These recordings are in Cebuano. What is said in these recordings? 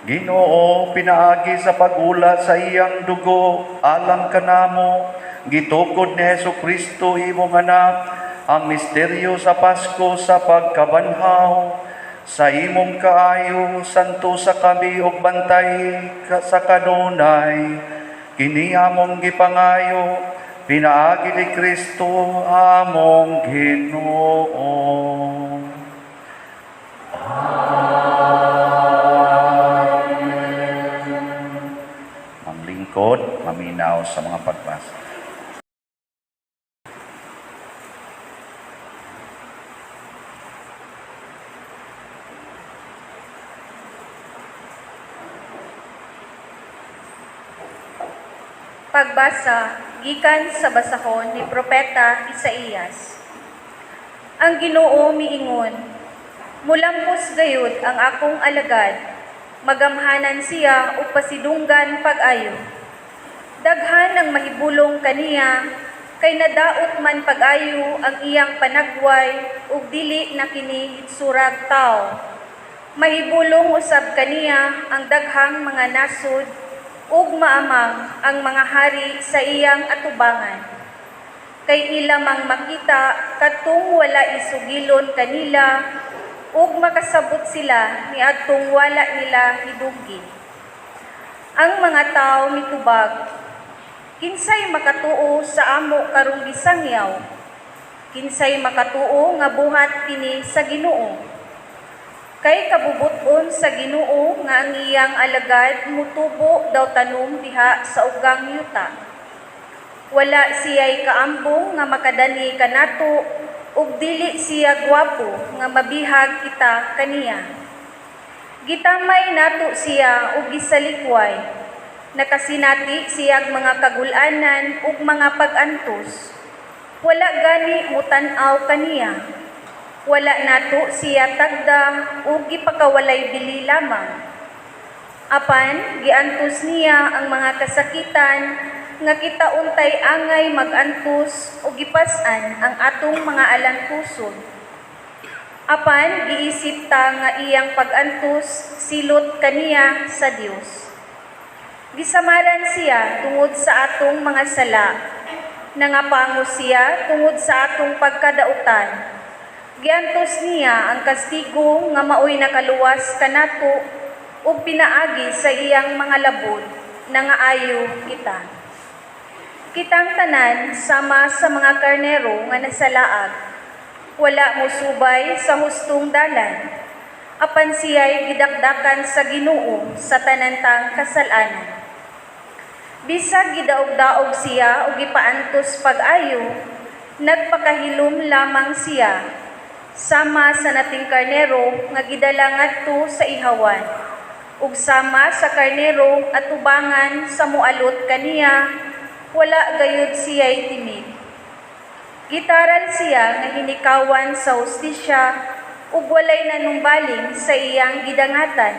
Ginoo, pinaagi sa pag-ula sa iyang dugo alang kanamo, gitukod ni Hesus Kristo, imong anak, ang misteryo sa Pasko sa pagkabanhaw. Sa imong kaayo, santusa kami og bantay sa kanunay. Kini among gipangayo pinaagi ni Kristo among Ginoo. Amen. Maglingkod, maminaw sa mga pagbasa. Pagbasa gikan sa basahon ni Propeta Isaías. Ang Ginoo miingon, "Mulampos gayud ang akong alagad, magamhanan siya ug pasidunggan pag-ayo. Daghan ang mahibulong kaniya, kay nadaot man pag-ayo ang iyang panagway ug dili na kini hitsurag tawo. Mahibulong usab kaniya ang daghang mga nasod ug maamang ang mga hari sa iyang atubangan. Kay ila mang makita kadtong wala isugilon kanila ug makasabot sila niadtong wala nila hidunggi." Ang mga tawo mitubag, "Kinsay makatuo sa amo karong gisangyaw? Kinsay makatuo nga buhat kini sa Ginoo? Kay kabubut-on sa Ginoo nga ang iyang alagad mutubo daw tanom diha sa ugang yuta. Wala siya'y kaambong nga makadani kanato ug dili siya gwapo nga mabihag kita kaniya. Gitamay nato siya ug gisalikway. Nakasinati siyag mga kagul-anan ug mga pag-antos. Wala gani mutan-aw kaniya. Wala nato siya tagda ug gipakawalay bili lamang. Apan giantos niya ang mga kasakitan nga kita untay angay mag-antos ug gipas-an ang atong mga alantuson. Apan giisip ta nga iyang pag-antos silot kaniya sa Dios. Gisamaran siya tungod sa atong mga sala. Nangapangos siya tungod sa atong pagkadautan. Giantos niya ang kastigo nga maoy nakaluwas kanato ug pinaagi sa iyang mga labod nangaayo kita. Kitang tanan sama sa mga karnero nga nasalaag. Wala mosubay sa hustong dalan. Apan siya'y gidakdakan sa Ginoo sa tanantang kasal-anan. Bisag gidaog-daog siya ug gipaantos pag-ayo, nagpakahilom lamang siya sama sa nating karnero nga gidala ngadto sa ihawan, ug sama sa karnero atubangan sa mualot kaniya, wala gayud siya'y timig. Gitaral siya nga hinikawan sa hustisya ug walay nanumbaling sa iyang gidangatan.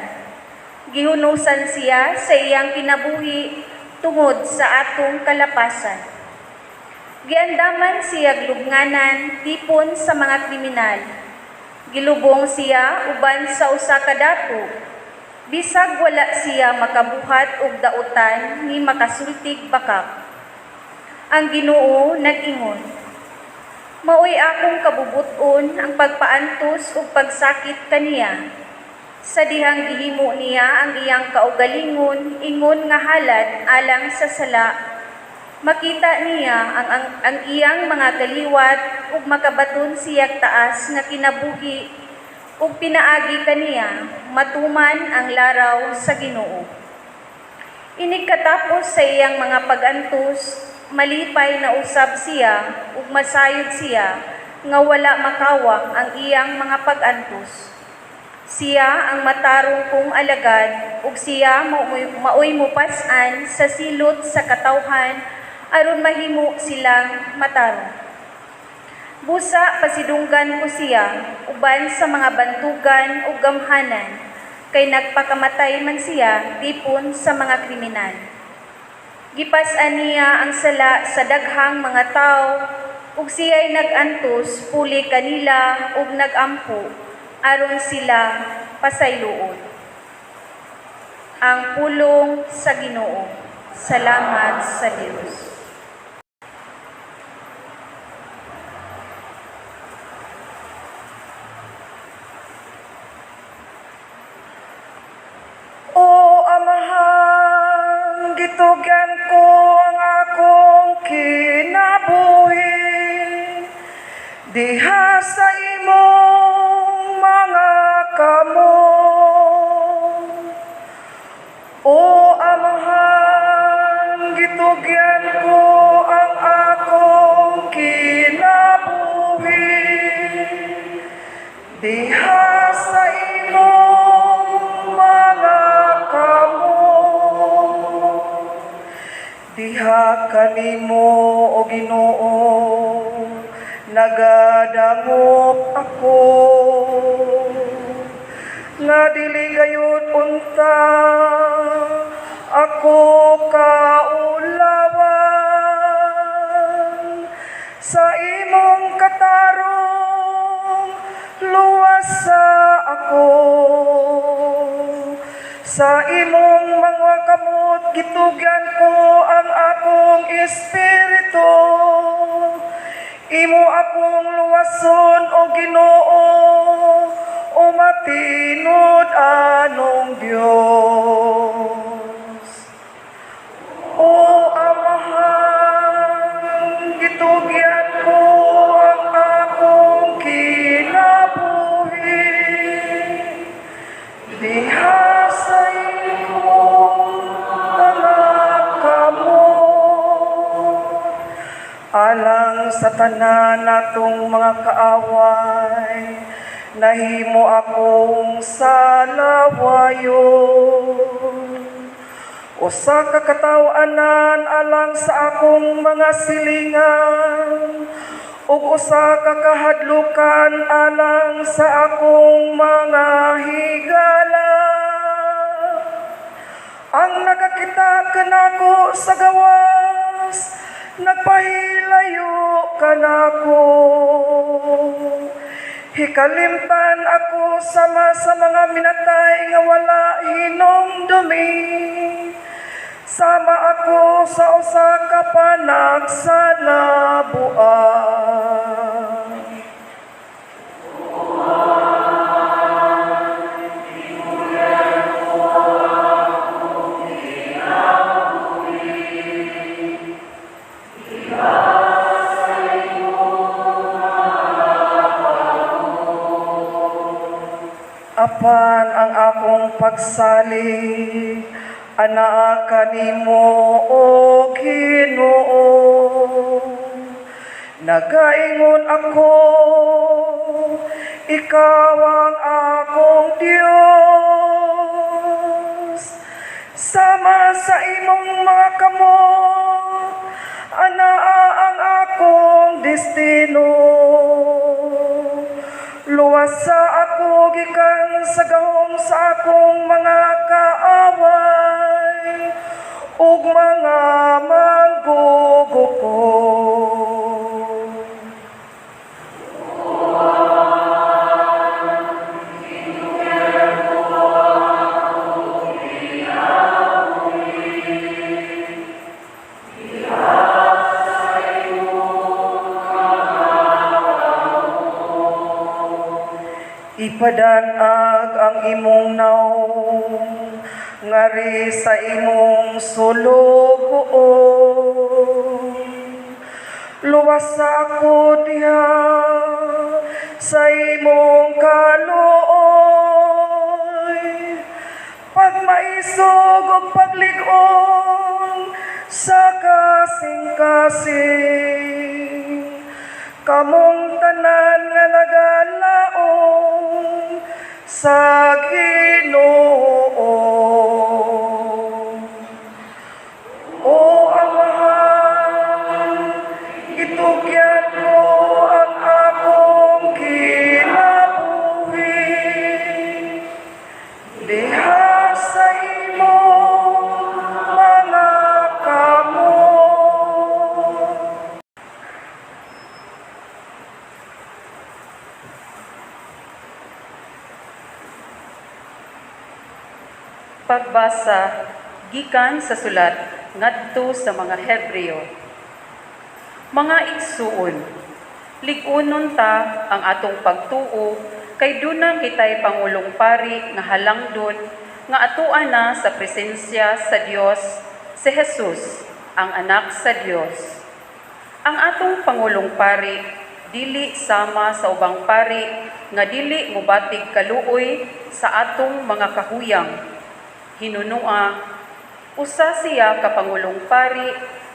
Gihunusan siya sa iyang kinabuhi tungod sa atong kalapasan. Giandaman siya lubnganan tipon sa mga kriminal. Gilubong siya uban sa usa ka dato. Bisag wala siya makabuhat og dautan ni makasultig bakak. Ang Ginoo nag-ingon, "Maoy akong kabubut-on ang pagpaantos ug pagsakit kaniya. Sa dihang gihimo niya ang iyang kaugalingon ingon nga halad alang sa sala, makita niya ang iyang mga kaliwat ug makabaton siyag taas nga kinabuhi ug pinaagi kaniya matuman ang laraw sa Ginoo. Inig katapos sa iyang mga pag-antos, malipay na usab siya ug masayod siya nga wala makawang ang iyang mga pag-antos. Siya ang matarong kong alagad ug siya maoy mopas-an sa silot sa katawhan aron mahimo silang matarong. Busa pasidunggan ko siya uban sa mga bantugan ug gamhanan, kay nagpakamatay man siya tipon sa mga kriminal. Gipas-an niya ang sala sa daghang mga tawo ug siya'y nag-antos puli kanila ug nag-ampo aron sila pasayloon." Ang pulong sa Ginoo. Salamat sa Dios. O Amahan, gitugyan ko ang akong kinabuhi diha sa imong mga kamot. O Amahan, gitugyan ko ang akong kinabuhi diha sa imong mga kamot. Diha kanimo, o Ginoo, nagadangop ako, nga dili gayud unta ako kaulawan. Sa imong katarong, luwasa ako. Sa imong mga kamot, gitugyan ko ang akong espiritu. Imo akong luwason, o Ginoo, o matinud-anong Dios. O Amahan, gitugyan ko ang akong kinabuhi diha sa imong mga kamot. Alang sa tanan natong mga kaaway, nahimo akong salawayon. Usa ka kataw-anan alang sa akong mga silingan, ug usa ka kahadlukan alang sa akong mga higala. Ang nakakita kanako sa gawas, nagpahilayo kanako. Hikalimtan ako sama sa mga minatay nga wala hinumdumi. Sama ako sa usa ka panak sa nabuang. Apan ang akong pagsalig anaa kanimo, o Ginoo. Nagaingon ako, ikaw ang akong Dios. Sama sa imong mga kamot, anaa ang akong destino. Luwasa ako gikan sa gahom sa akong mga kaaway ug mga manggugukod. Ipadanag ang imong naong ngari sa imong sulugoon. Luwasa ako diha sa imong kaluoy. Pagmaisog ug paglig-on sa kasing-kasing. Kamong tanan nga nagalaom sa Ginoo. O Amahan, itugyan ko ang akong kinabuhi diha sa imong mga kamot. Pagbasa gikan sa sulat ngadto sa mga Hebreo. Mga igsuon, lig-unon ta ang atong pagtuo kay duna kitay pangulong pari nga halangdon nga atoa na sa presensya sa Dios, si Jesus, ang Anak sa Dios. Ang atong pangulong pari dili sama sa ubang pari nga dili mobatig kaluoy sa atong mga kahuyang. Hinunua, usa siya ka pangulong pari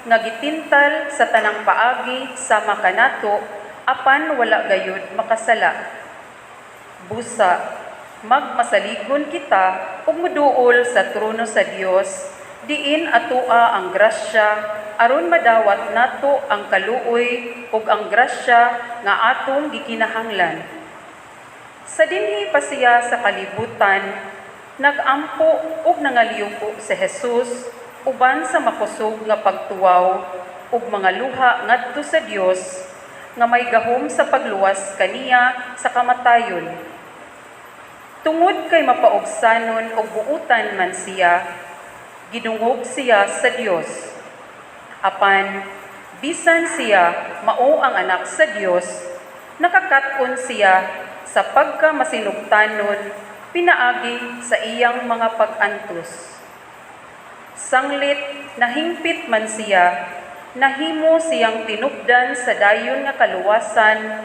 nga gitintal sa tanang paagi sama kanato, apan wala gayud makasala. Busa, magmasaligon kita ug moduol sa trono sa Dios, diin atoa ang grasya aron madawat nato ang kaluoy ug ang grasya nga atong gikinahanglan. Sa dinhi pa siya sa kalibutan, nagampo ug nangaliyuko si Jesus uban sa makusog nga pagtuwaw ug mga luha ngadto sa Dios nga may gahom sa pagluwas kaniya sa kamatayon. Tungod kay mapaubsanon ug buutan man siya, gidungog siya sa Dios. Apan bisan siya mao ang Anak sa Dios, nakakat-on siya sa pagkamasinugtanon pinaagi sa iyang mga pag-antos. Sanglit nahingpit man siya, nahimo siyang tinubdan sa dayon nga kaluwasan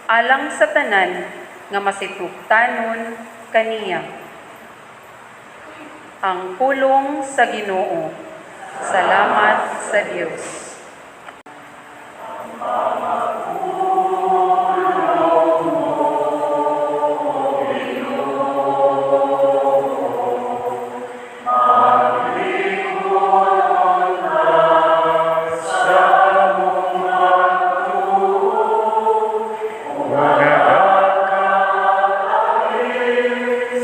alang sa tanan nga masinugtanon kaniya. Ang pulong sa Ginoo. Salamat sa Dios.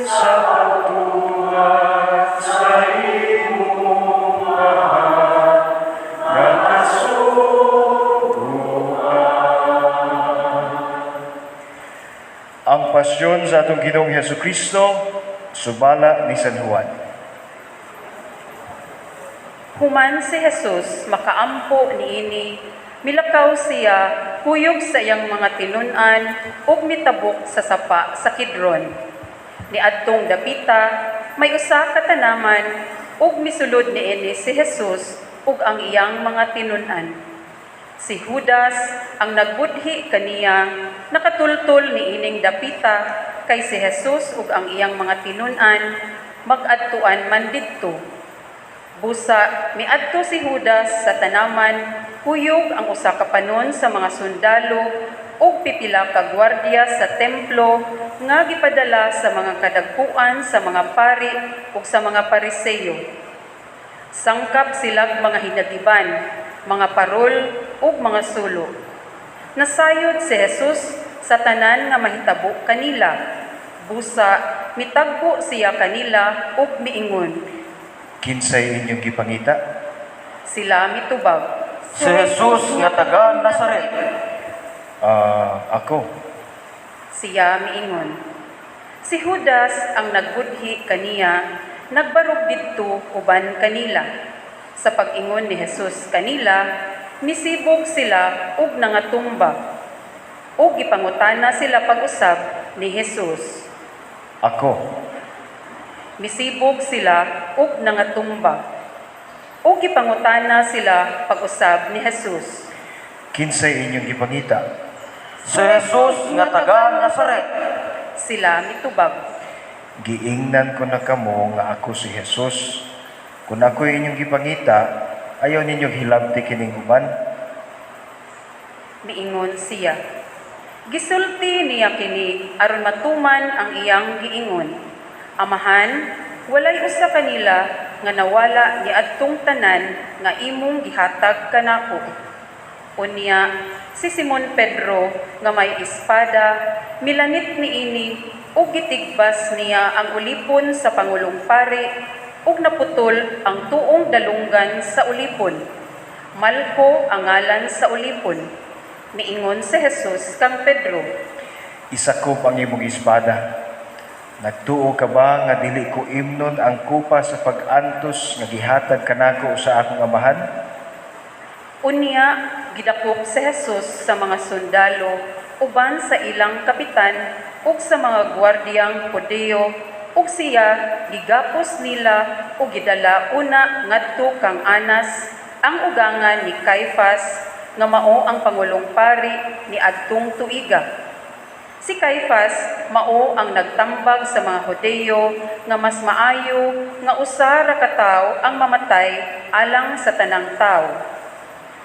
Sa pagtuwat sa imong mahal nga kasuguan. Ang pasyon sa atong Ginoong Hesus Kristo sumala ni San Juan. Human si Jesus makaampo niini, milakaw siya kuyog sa iyang mga tinun-an ug mitabok sa sapa sa Kidron. Niadtong dapita, may usa ka tanaman ug misulod niini si Jesus ug ang iyang mga tinun-an. Si Judas ang nagbudhi kaniya nakatultol niining dapita kay si Jesus ug ang iyang mga tinun-an mag-adtuan man didto. Busa, miadto si Judas sa tanaman, kuyog ang usa ka panon sa mga sundalo ug pipila ka gwardiya sa templo nga gipadala sa mga kadagkuan sa mga pari ug sa mga Pariseyo. Sangkap silag mga hinagiban, mga parol ug mga sulo. Nasayod si Jesus sa tanan nga mahitabo kanila. Busa, mitagbo siya kanila ug miingon. Kinsay inyong gipangita? Sila mitubag. Si Jesus nga taga Nazaret. Ah, ako. Siya miingon. Si Judas ang nagbudhi kaniya, nagbarog didto uban kanila. Sa pag-ingon ni Jesus kanila, misibog sila ug nangatumba. Ug gipangutana sila pag-usab ni Jesus. Ako. Misibog sila ug nangatumba. Ug gipangutana sila pag-usab ni Jesus. Kinsay inyong gipangita? Si Jesus nga taga Nazaret. Sila mitubag. Giingnan ko na kamo nga ako si Jesus. Kung ako inyong gipangita, ayaw ninyo hilabti kining uban. Miingon siya. Gisulti niya kini aron matuman ang iyang giingon. Amahan, walay usa kanila nga nawala niadtong tanan nga imong gihatag kanako. Unya, si Simon Pedro nga may espada, milanit niini ug gitigbas niya ang ulipon sa pangulong pari ug naputol ang tuong dalunggan sa ulipon. Malco ang ngalan sa ulipon. Miingon si Jesus kang Pedro. Isakop ang imong espada. Nagtuo ka ba nga dili ko imnon ang kupa sa pag-antos nga gihatag kanako sa akong Amahan? Unya gidakop si Jesus sa mga sundalo uban sa ilang kapitan ug sa mga gwardiyang Hudeo, ug siya gigapos nila ug gidala una ngadto kang Anas, ang ugangan ni Caifas nga mao ang pangulong pari ni adtong tuiga. Si Caifas mao ang nagtambag sa mga Hudeo nga mas maayo nga usa ra ka tawo ang mamatay alang sa tanang tawo.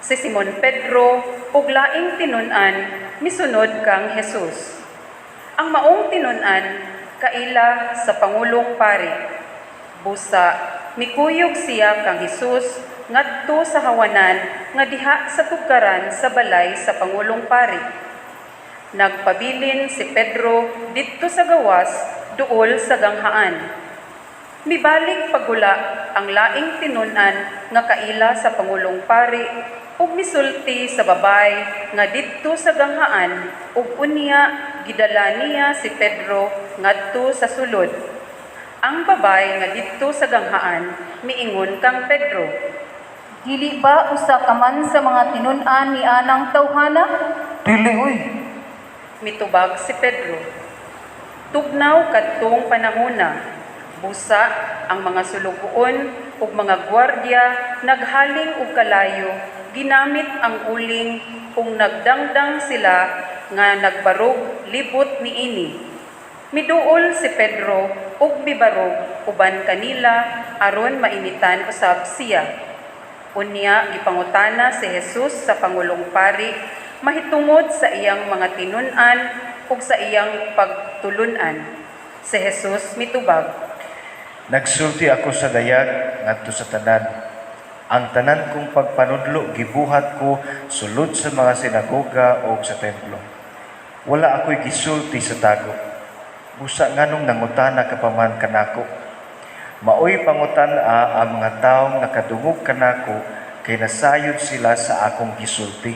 Si Simon Pedro ug laing tinun-an misunod kang Jesus. Ang maong tinun-an kaila sa pangulong pari. Busa mikuyog siya kang Jesus ngadto sa hawanan nga diha sa tugkaran sa balay sa pangulong pari. Nagpabilin si Pedro didto sa gawas duol sa ganghaan. Mibalik paghula ang laing tinun-an nga kaila sa pangulong pari ug misulti sa babay nga didto sa ganghaan, ug unya gidala niya si Pedro ngadto sa sulod. Ang babay nga didto sa ganghaan miingon kang Pedro, "Dili ba usa ka man sa mga tinun-an ni anang tawhana?" "Dili oy." Mitubag si Pedro. Tugnaw kadtong panahona. Busa ang mga sulugoon ug mga gwardiya naghaling og kalayo ginamit ang uling ug nagdangdang sila nga nagbarog libot niini. Miduol si Pedro ug mibarog uban kanila aron mainitan usab siya. Unya gipangutana si Jesus sa pangulong pari mahitungod sa iyang mga tinun-an ug sa iyang pagtulun-an. Si Jesus mitubag, Nagsulti ako sa dayag ngadto sa tanan. Ang tanan kong pagpanudlo gibuhat ko sulod sa mga sinagoga o sa templo. Wala ako'y gisulti sa tago. Busa nganong nangutana ka pa man kanako? Maoy pangutan-a ang mga taong nakadungog kanako kay nasayod sila sa akong gisulti.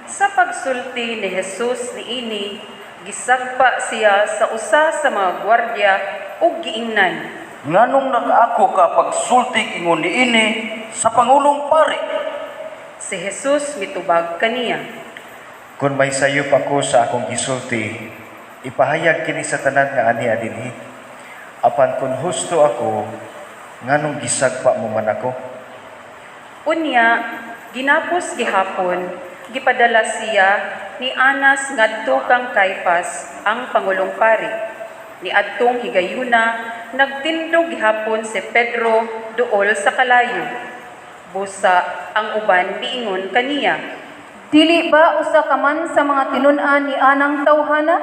Sa pagsulti ni Jesus niini, gisagpa siya sa usa sa mga gwardiya ug giingnan, "Nganong nakaako ka pagsulti ingon niini sa pangulong pari?" Si Jesus mitubag kaniya, Kung may sayop ako sa akong gisulti, ipahayag kini sa tanan nga ania dinhi. Apan kung husto ako, nganong gisagpa mo man ako? Unya, ginapos gihapon, gipadala siya ni Anas ngadto kang Caifas, ang pangulong pari. Niadtong higayuna, nagtindog gihapon si Pedro duol sa kalayo. Busa ang uban miingon kaniya, "Dili ba usa ka man sa mga tinun-an ni anang tawhana?"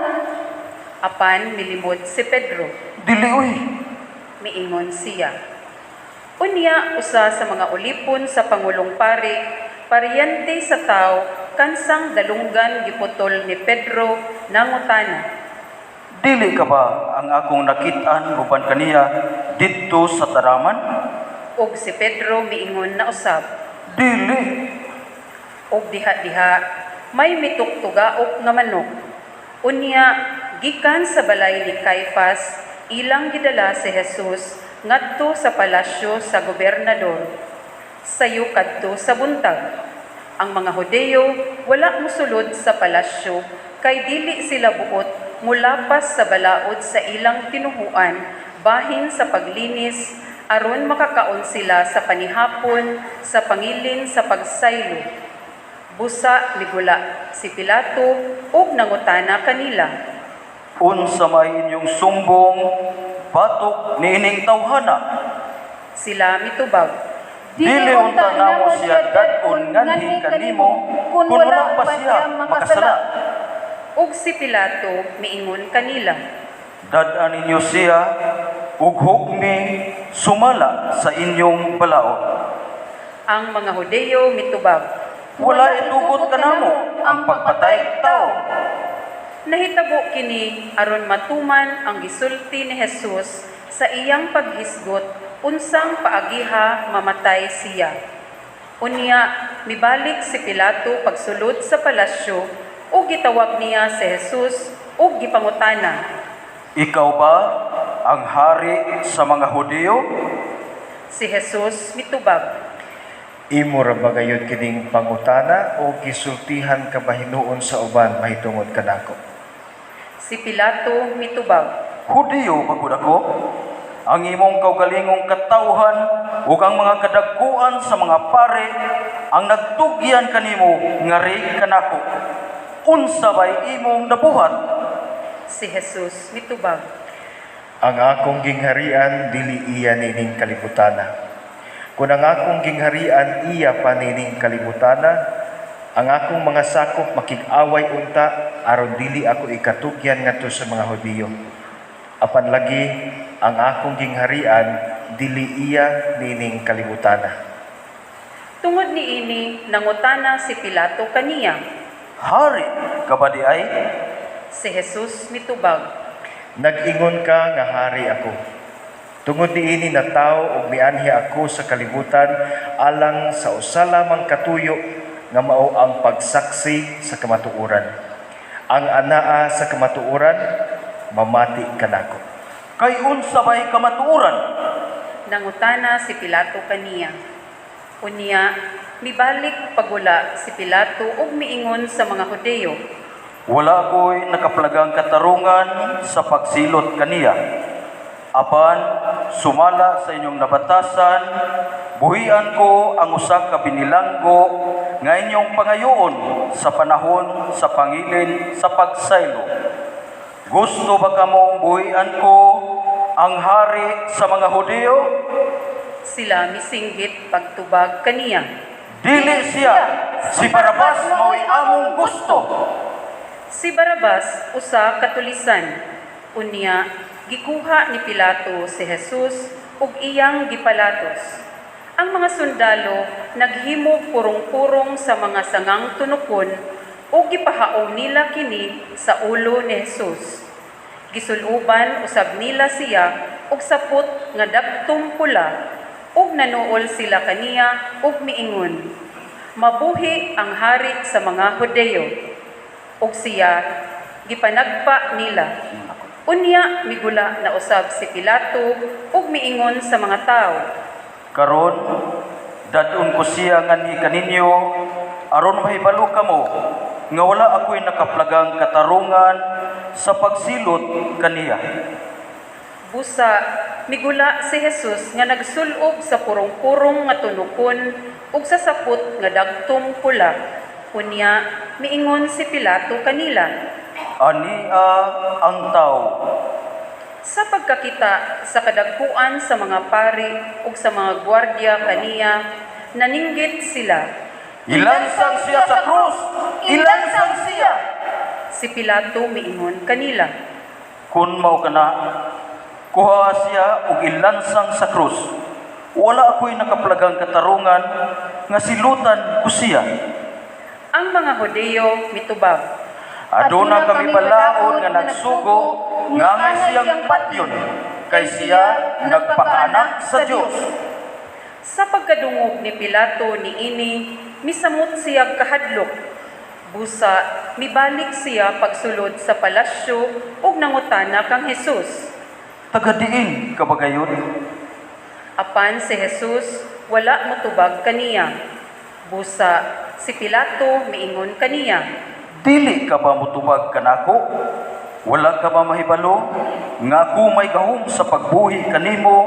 Apan milimod si Pedro. "Dili oy." Miingon siya. Unya usa sa mga ulipon sa pangulong pari, paryente sa tawo kansang dalunggan giputol ni Pedro, nangutana, "Dili ka ba ang akong nakit-an uban kaniya didto sa taraman?" Ug si Pedro miingon na usab, "Dili." Ug diha-diha may mituktugaok nga manok. Unya gikan sa balay ni Caifas ilang gidala si Jesus ngadto sa palasyo sa gobernador. Sayo kadto sa buntag. Ang mga Hudeo wala mosulod sa palasyo kay dili sila buot mulapas sa balaod sa ilang tinuhuan bahin sa paglinis aron makakaon sila sa panihapon sa pangilin sa pagsaylo. Busa migula si Pilato ug nangutana kanila, "Unsa may inyong sumbong batok niining tawhana?" Sila mitubag, "Dili unta namo siya dad-on nganhi kanimo kun wala pa siya makasala." Ug si Pilato miingon kanila, "Dad-a ninyo siya ug hukmi sumala sa inyong balaod." Ang mga Hudeo mitubag, "Wala itugot kanamo ang pagpatay og tawo." Nahitabo kini aron matuman ang gisulti ni Jesus sa iyang paghisgot unsang paagiha mamatay siya. Unya mibalik si Pilato pagsulod sa palasyo ug gitawag niya si Jesus ug gipangutana. Ikaw ba ang hari sa mga Hudiyo? Si Jesus mitubag, Imo ra ba gayud kining pangutana o gisultihan ka ba hinuon sa uban mahitungod kanako? Si Pilato mitubag, Hudiyo ba gud ako? Ang imong kaugalingong katawhan ug ang mga kadagkuan sa mga pare ang nagtugyan kanimo ngari kanako. Unsa bay imong nabuhat? Si Jesus mitubag, Ang akong gingharian dili iya nining kalibutana. Kung ang akong gingharian iya pa nining kalibutana, ang akong mga sakop makig-away unta aron dili ako ikatugyan ngadto sa mga Hudiyo. Apan lagi ang akong gingharian dili iya nining kalibutana. Tungod niini nangutana si Pilato kaniya. Hari ka ba di ay? Si Jesus mitubag, Nag-ingon ka nga hari ako. Tungod niini natawo ug mianhi ako sa kalibutan alang sa usa lamang katuyo nga mao ang pagsaksi sa kamatuoran. Ang anaa sa kamatuoran mamati kanako. Kay unsa bay kamatuoran? Nangutana si Pilato kaniya. Unya, mibalik pagula si Pilato ug miingon sa mga Hudiyo, Wala ko'y nakaplagang katarungan sa pagsilot kaniya. Apan, sumala sa inyong nabatasan, buhian ko ang usa ka binilanggo nga inyong pangayoon sa panahon sa pangilin sa pagsaylo. Gusto ba kamong buhian ko ang hari sa mga Hudiyo? Sila misinggit pagtubag kaniya. Dili siya, si Barabas mao'y among gusto. Si Barabas usa ka tulisan. Unya, gikuha ni Pilato si Jesus ug iyang gipalatos. Ang mga sundalo naghimo purong-purong sa mga sangang tunukon ug gipahaom nila kini sa ulo ni Jesus. Gisuluban usab nila siya og sapot nga daptom pula ug nanuol sila kaniya ug miingon, "Mabuhi ang hari sa mga Hudeyo!" Ug siya gipanagpa nila. Unya migula na usab si Pilato ug miingon sa mga tawo, Karon, dadon ko siya nganhi kaninyo aron mahibalo kamo nga wala ako'y nakaplagang katarungan sa pagsilot kaniya. Busa migula si Jesus nga nagsul-ob sa purong-purong nga tunukon ug sa sapot nga dagtom pula. Unya miingon si Pilato kanila, Ania ang tao. Sa pagkakita sa kadagkuan sa mga pari ug sa mga gwardiya kaniya, naninggit sila. Ilansang siya sa krus! Ilansang siya! Si Pilato miingon kanila, Kun mao kana, kuha siya og ilansang sa krus. Wala ako'y nakaplagang katarungan nga silutan ko siya. Ang mga Hudiyo mitubag, Aduna kami balaod nga nagsugo nga angay siyang patyon kay siya nagpakaanak sa Dios. Sa pagkadungog ni Pilato niini, misamot siya kahadlok. Busa, mibalik siya pagsulod sa palasyo ug nangutana kang Jesus. Taga diin ka ba gayud? Apan si Jesus wala motubag kaniya. Busa, si Pilato miingon kaniya, Dili ka ba motubag kanako? Wala ka ba mahibalo nga ako may gahom sa pagbuhi kanimo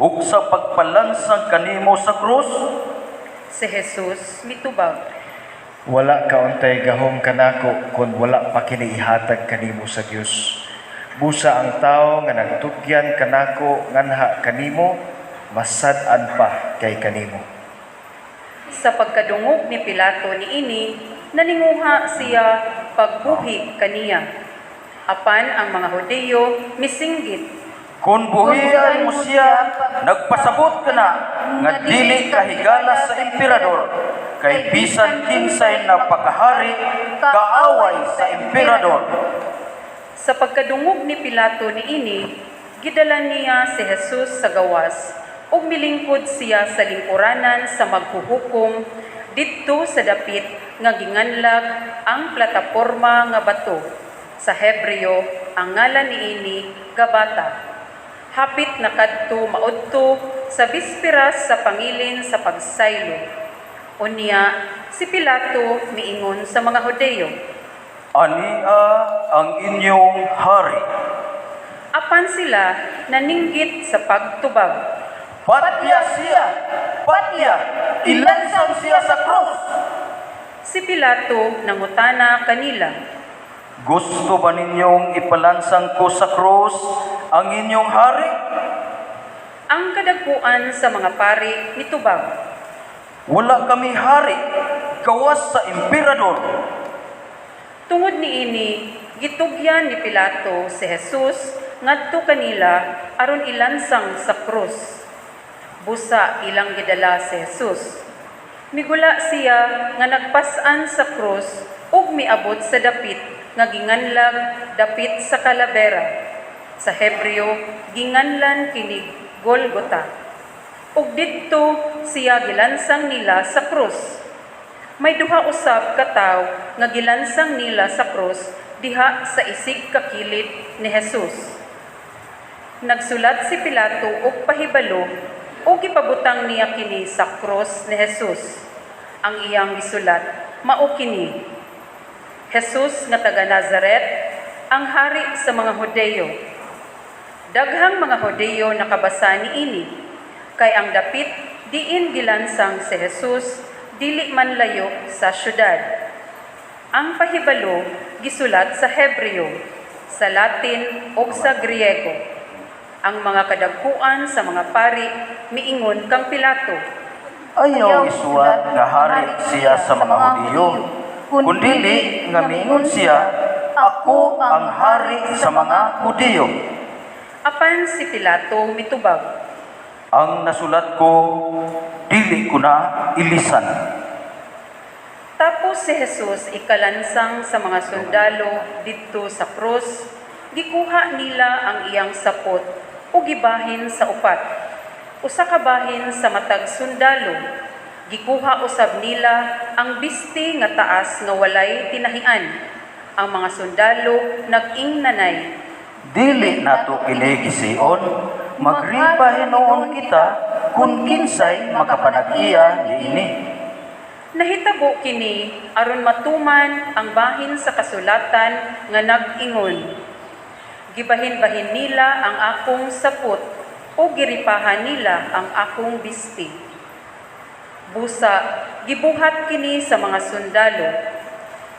ug sa pagpalansang kanimo sa krus? Si Jesus mitubag, Wala ka untay gahom kanako kung wala pa kini ihatag kanimo sa Dios. Busa ang tawo nga nagtugyan kanako nganha kanimo, masad-an pa kay kanimo. Sa pagkadungog ni Pilato niini, naninguha siya pagbuhi kaniya. Apan ang mga Hudiyo misinggit, Kung buhian mo siya, nagpasabot ka na nga dili ka higala sa emperador, kay bisan kinsay napakahari, kaaway sa emperador. Sa pagkadungog ni Pilato niini, gidala niya si Jesus sa gawas ug milingkod siya sa lingkuranan sa maghuhukom didto sa dapit nga ginganlag Ang Plataporma nga Bato, sa Hebreo Ang ngalan niini Gabata. Hapit na kadto maudto sa bispiras sa pangilin sa pagsaylo. Unya si Pilato miingon sa mga Hudeyo, "Ania ang inyong hari." Apan sila naninggit sa pagtubag, "Patya siya! Patya! Ilansang siya sa krus!" Si Pilato nangutana kanila, "Gusto ba ninyong ipalansang ko sa krus ang inyong hari?" Ang kadagkuan sa mga pari mitubag, "Wala kami hari, gawas sa emperador." Tungod niini, gitugyan ni Pilato si Jesus ngadto kanila aron ilansang sa krus. Busa ilang gidala si Jesus. Migula siya nga nagpas-an sa krus ug miabot sa dapit nga ginganlag Dapit sa Kalabera. Sa Hebreo ginganlan kinig Golgota. Ug didto siya gilansang nila sa krus. May duha usab ka tawo nga gilansang nila sa krus diha sa isig kakilid ni Jesus. Nagsulat si Pilato og pahibalo ug gipabutang niya kini sa krus ni Jesus. Ang iyang gisulat mao kini: "Jesus nga taga Nazaret, ang hari sa mga Hudeyo." Daghang mga Hudeyo nakabasa niini, kay ang dapit diin gilansang si Jesus dili man layo sa syudad. Ang pahibalo gisulat sa Hebreo, sa Latin ug sa Griego. Ang mga kadagkuan sa mga pari miingon kang Pilato, "Ayaw isuwat nga hari siya sa mga Hudiyo, kundili nga miingon siya, 'Ako ang hari sa mga Hudiyo.'" Apan si Pilato mitubag, "Ang nasulat ko, dili ko na ilisan." Tapos si Jesus ikalansang sa mga sundalo didto sa krus, gikuha nila ang iyang sapot ug gibahin sa upat. Usa ka bahin sa matag sundalo. Gikuha usab nila ang bisti nga taas nga walay tinahian. Ang mga sundalo nag-ingnanay, "Dili nato kini gision, magripa hinuon kita kun kinsay makapanag-iya niini." Nahitabo kini aron matuman ang bahin sa kasulatan nga nag-ingon, "Gibahin-bahin nila ang akong sapot ug giripahan nila ang akong bisti." Busa gibuhat kini sa mga sundalo.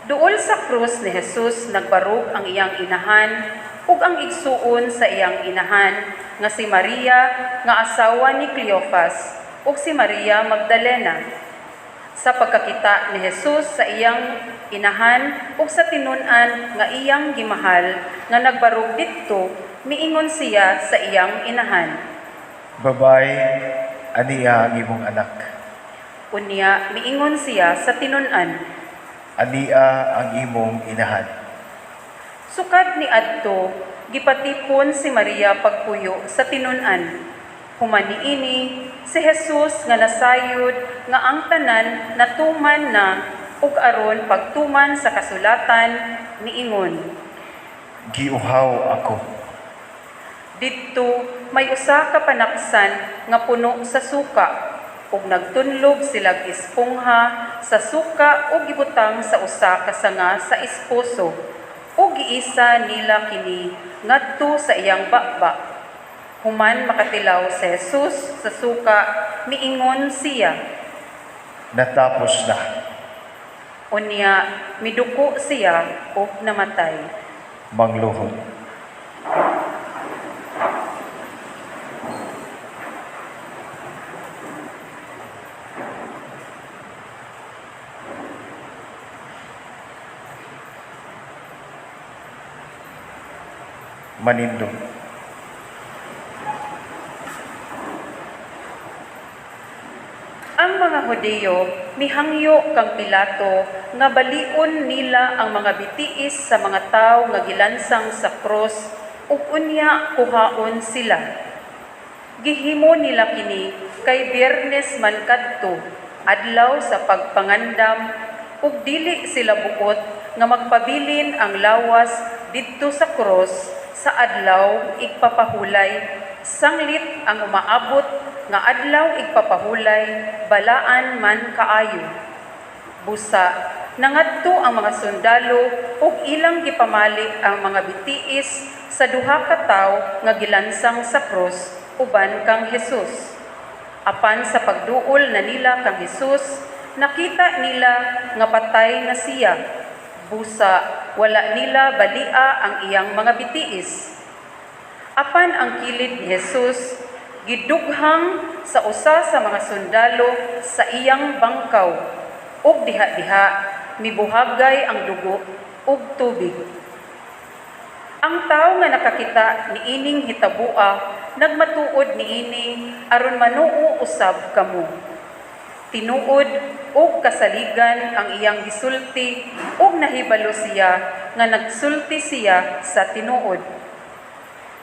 Duol sa krus ni Jesus nagbarog ang iyang inahan ug ang igsuon sa iyang inahan nga si Maria nga asawa ni Cleofas ug si Maria Magdalena. Sa pagkakita ni Jesus sa iyang inahan ug sa tinun-an nga iyang gimahal nga nagbarog didto, miingon siya sa iyang inahan, "Babay, ania ang imong anak." Unya miingon siya sa tinun-an, "Ania ang imong inahan." Sukad ni adto, gipatipon si Maria pagpuyo sa tinun-an. Human niini, si Jesus nga nasayod nga ang tanan natuman na ug aron pagtuman sa kasulatan, miingon, "Giuhaw ako." Didto may usa ka panaksan nga puno sa suka ug nagtunlob silag espongha sa suka ug gibutang sa usa ka sanga sa esposo ug giisa nila kini ngadto sa iyang baba. Human makatilaw si Jesus sa suka, miingon siya, "Natapos na." Unya miduko siya ug namatay. Mangluhod. Manindog. Ang mga Hudiyo mihangyo kang Pilato nga balion nila ang mga bitiis sa mga tawo nga gilansang sa krus ug unya kuhaon sila. Gihimo nila kini kay Biyernes man kadto, adlaw sa pagpangandam, ug dili sila buot nga magpabilin ang lawas didto sa krus sa Adlaw Igpapahulay, sanglit ang umaabot nga Adlaw Igpapahulay balaan man kaayo. Busa nangadto ang mga sundalo ug ilang gipamali ang mga bitiis sa duha ka tawo nga gilansang sa krus uban kang Jesus. Apan sa pagduol na nila kang Jesus, nakita nila nga patay na siya. Busa wala nila balia ang iyang mga bitiis. Apan ang kilid ni Jesus gidughang sa usa sa mga sundalo sa iyang bangkaw, ug diha-diha mibuhagay ang dugo ug tubig. Ang tawo nga nakakita niining hitaboa nagmatuod niini aron manuo usab kamo. Tinuod ug kasaligan ang iyang gisulti ug nahibalo siya nga nagsulti siya sa tinuod.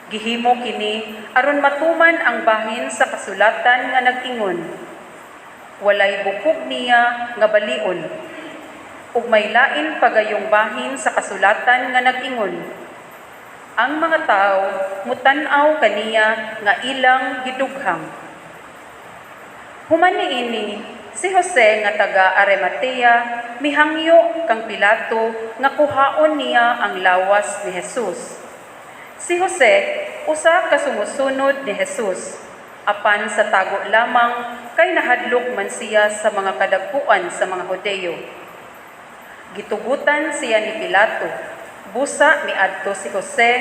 Gihimo kini aron matuman ang bahin sa kasulatan nga nag-ingon, "Walay bukog niya nga balion." Ug may lain pagayong bahin sa kasulatan nga nag-ingon, "Ang mga tawo mutan-aw kaniya nga ilang gidughang." Human niini, si Jose nga taga Arimatea mihangyo kang Pilato nga kuhaon niya ang lawas ni Jesus. Si Jose usa ka sumusunod ni Jesus, apan sa tago lamang kay nahadlok man siya sa mga kadagkuan sa mga Hudeyo. Gitugutan siya ni Pilato. Busa miadto si Jose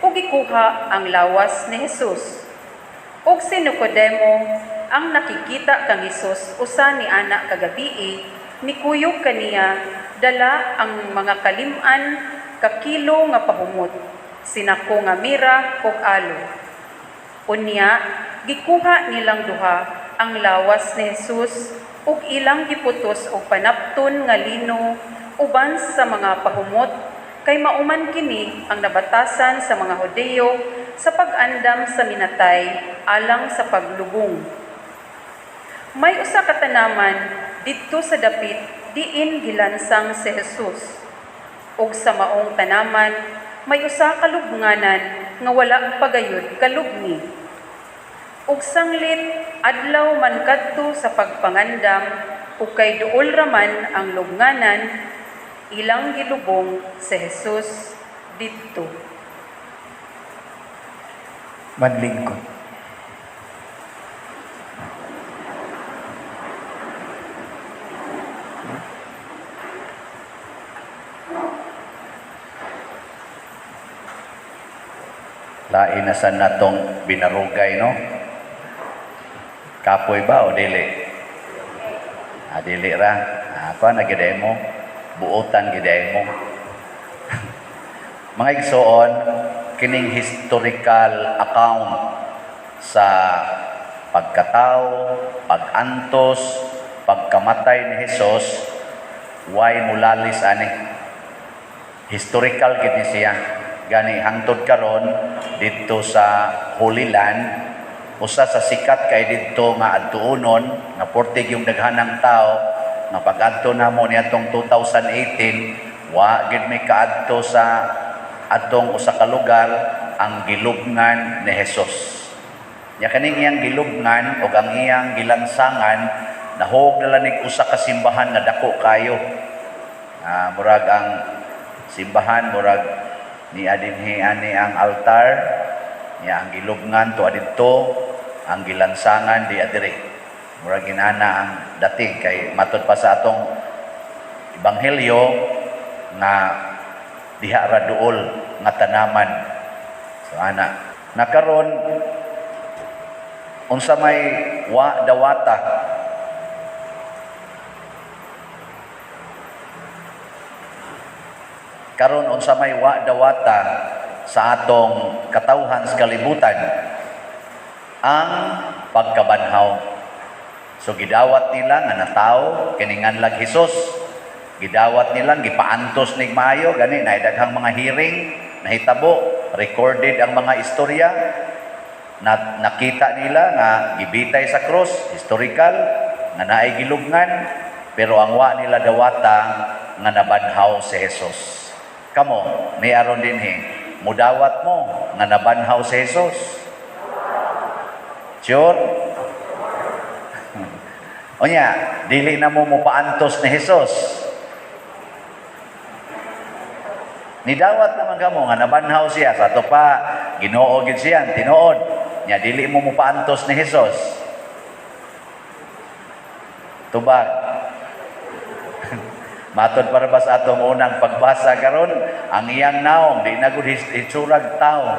ug gikuha ang lawas ni Jesus. Ug si Nicodemo, ang nakikita kang Hesus usa ni ana kagabii, mikuyog kaniya dala ang mga kalim-an ka kilo nga pahumot, sinako nga mira ug aloe. Unya gikuha nilang duha ang lawas ni Jesus ug ilang giputos og panapton nga lino uban sa mga pahumot, kay mauman kini ang nabatasan sa mga Hudeyo sa pag-andam sa minatay alang sa paglubong. May usa ka tanaman didto sa dapit diin gilansang si Jesus. Ug sa maong tanaman may usa ka lubnganan nga wala pa gayud kalubngi. Ug sanglit adlaw man kadto sa pagpangandam ug kay duol raman ang lubnganan, ilang gilubong si Jesus didto. Manlingkod. Lain na sa natong binarugay, no? Kapoy ba o dili? Ah, dili ra. Ah, kuha na gid mo. Buotan gid mo. Mga igsoon, kining historical account sa pagkatao, pag-antos, pagkamatay ni Jesus, way mulalis ani. Historical gid ni siya. Gani hangtod karon didto sa Holy Land, usa sa sikat kay didto nga adtuonon nga portig yung daghanang tao nga pag-adto namo niadtong 2018, wa gid mi kaadto sa atong usa ka lugar, ang gilubngan ni Jesus. Nya kaning iyang gilubngan og ang iyang gilansangan, nahog na lang usa ka simbahan nga dako kayo. Murag ang simbahan, murag ni adinhi ani ang altar, niya ang gilubngan to adidto, ang gilansangan di adiri. Murag inana ang dating kay matud pa sa atong ebanghelyo nga diha ra duol nga tanaman. So ana, nakaron unsa may wa dawata? Karon unsa may wa dawata sa atong katawhan sa kalibutan? Ang pagkabanhaw. So gidawat nila nga natawo kini nganlag Hesus. Gidawat nila gipaantos nig maayo, gani naay daghang mga hearing nahitabo, recorded ang mga istorya. Na, nakita nila nga gibitay sa cross, historical nga naay gilubngan, pero ang wa nila dawata nga nabanhaw si Jesus. Kamo, ni aron dinhi, mudawat mo nga nabanhaw si Jesus? Sure? Unya, dili na mo mopaantos ni Jesus. Nidawat naman kamo nga nabanhaw siya sa ato pa, Ginoo gid siya, tinuod. Nya dili mo mopaantos ni Jesus. Tubag. Matod para ba sa atong unang pagbasa karon, ang iyang naong di na gud hitsurag tao.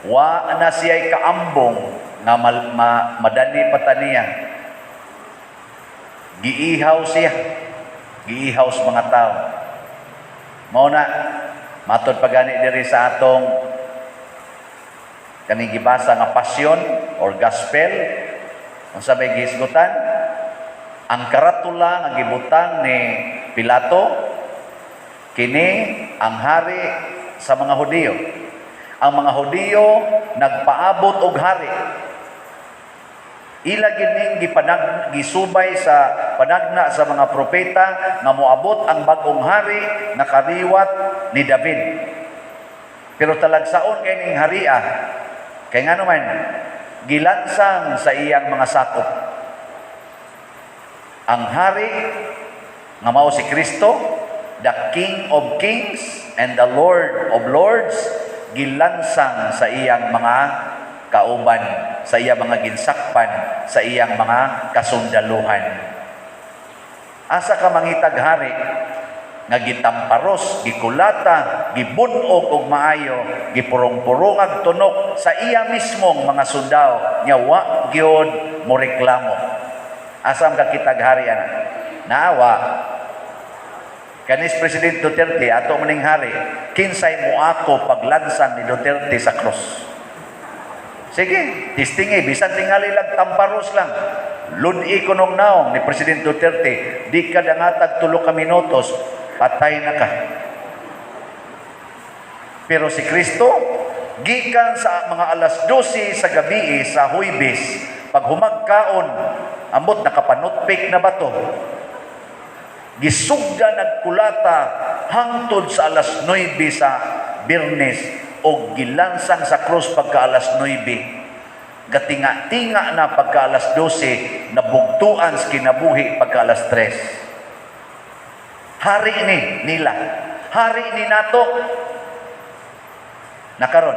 Wa na siya'y kaambong nga madani pa ta niya. Giihaw siya. Giihaw sa mga tao. Mao na matod pa gani diri sa atong kaning gibasa nga passion or gospel, unsa may gihisgutan ang karatula nga gibutang ni Pilato, "Kini ang hari sa mga Hudiyo." Ang mga Hudiyo nagpaabot og hari. Ila gining gisubay sa panagna sa mga propeta nga moabot ang bag-ong hari nga kaliwat ni David. Pero talagsaon kay ning haria, kay ngano man gilansang sa iyang mga sakop. Ang hari nga mao si Kristo, the King of Kings and the Lord of Lords, gilansang sa iyang mga kauban, sa iyang mga ginsakpan, sa iyang mga kasundaluhan. Asa ka mangitag hari nga gitamparos, gikulata, gibunog og maayo, gipurong-purongag tunok sa iya mismong mga sundao, nya wa gyud mo reklamo? Asa man ka kitag hari ana? Naawa. Kanis President Duterte, ato maning hari, kinsay moako paglansang ni Duterte sa krus? Sige, testingi, bisan tingali lang tamparos lang. Ludi ko nung naong ni President Duterte, di ka dangatag 3 ka minutos, patay na ka. Pero si Kristo, gikan sa mga alas 12 sa gabi sa Huybes, pag humagkaon, ambot nakapanutpik na bato, gisugda nagkulata hangtod sa alas 9 sa Biyernes o gilansang sa krus pagka alas 9. Gatinga-tinga na pagka alas 12, nabugtuan sa kinabuhi pagka alas 3. Hari ni nila. Hari ni nato. Nakaron,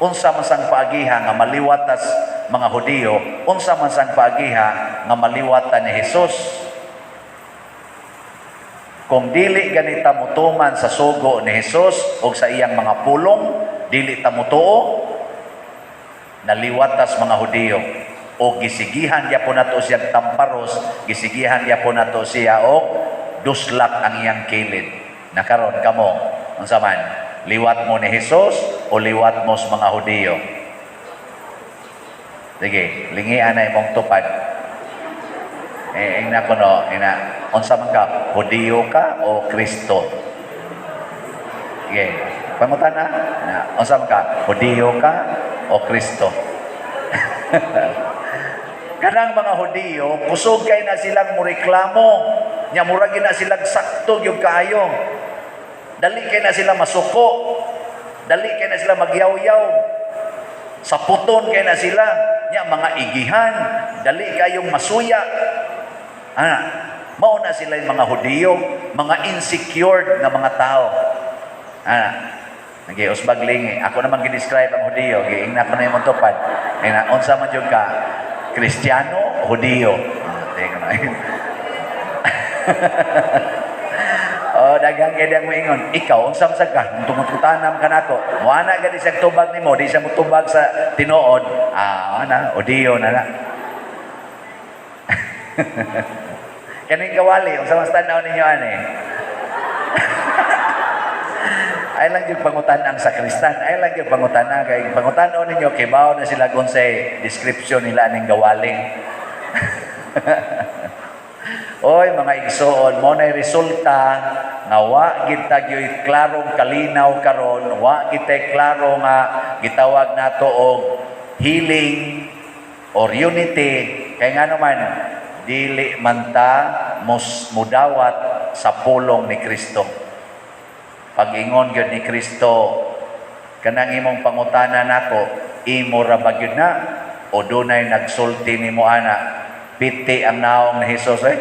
unsa man sang paagiha nga maliwatas mga Hudiyo, unsa man sang paagiha nga maliwatan ni Jesus? Kung dili ganita mutuman sa sugo ni Jesus o sa iyang mga pulong, dili ta mutuo, naliwatas mga Hudiyo o gisigihan gyapon nato siya tamparos, gisigihan gyapon nato siya og duslak ang iyang kilid. Nakaron kamo, unsa man? Liwat mo ni Jesus o liwat mo sa mga Hudiyo? Sige, lingian na imong tupad. Eh, ingna ko no, ina, unsa man ka, Hudiyo ka o Kristo? Sige, pangutana, na, unsa man ka, Hudiyo ka o Kristo? Kanang mga Hudiyo, kusog kay na silang moreklamo. Nya murag na silang sakto gyud kaayo. Dali kay na sila masuko. Dali kay na sila magyaw-yaw. Saputon kay na sila. Nya mga igihan, dali kayong masuya. Ah, mao na sila yung mga Hudiyo, mga insecure nga mga tao. Ah, nag-usbag lingi. Ako naman gi-describe ang Hudiyo, giingna ko na yung tupad. Ina, unsa man jud ka? Kristiyano, Hudiyo? Ah, teka na. Oh, daghang kay dang moingon, ikaw unsa man sad ka? Tungod ka nako. Moana gani siya tubag nimo, di siya motubag sa tinuod. Ah, ana, Hudiyo na na. Kaning kawali, unsa mas tan-aw ninyo ani? Ay lang yung pangutan-ang sakristan, ay lang yung pangutan kay pangutan-on ninyo kay bawo na sila kung sa description nila aning gawali. Oy, mga igsoon, mo na resulta nga wa gid ta gyoy klarong kalinaw karon, wa gid tay klaro nga gitawag nato og healing or unity, kay ngano man dili man ta mudawat Sa pulong ni Kristo. Pag-ingon gyud ni Kristo, kanang imong pangutana nako, imo ra ba gyud na o dunay nagsulti nimo ana? Piti ang naong ni Jesus eh.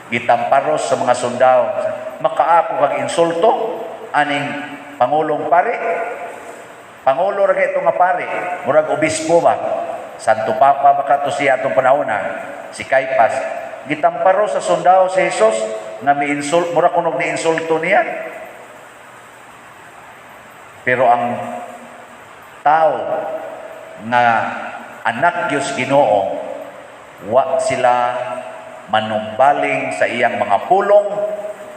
Gitamparos sa mga sundao. Makaako kag insulto aning pangulong pari. Pangulo ra kay nga pari, murag obispo ba? Santo Papa ba kato siya atong panahon na? Si Caipas. Gitamparo sa sundao si Jesus nga mi-insult, mura kunog ni insulto niya. Pero ang tao nga anak Dios Ginoo, wa sila manumbaling sa iyang mga pulong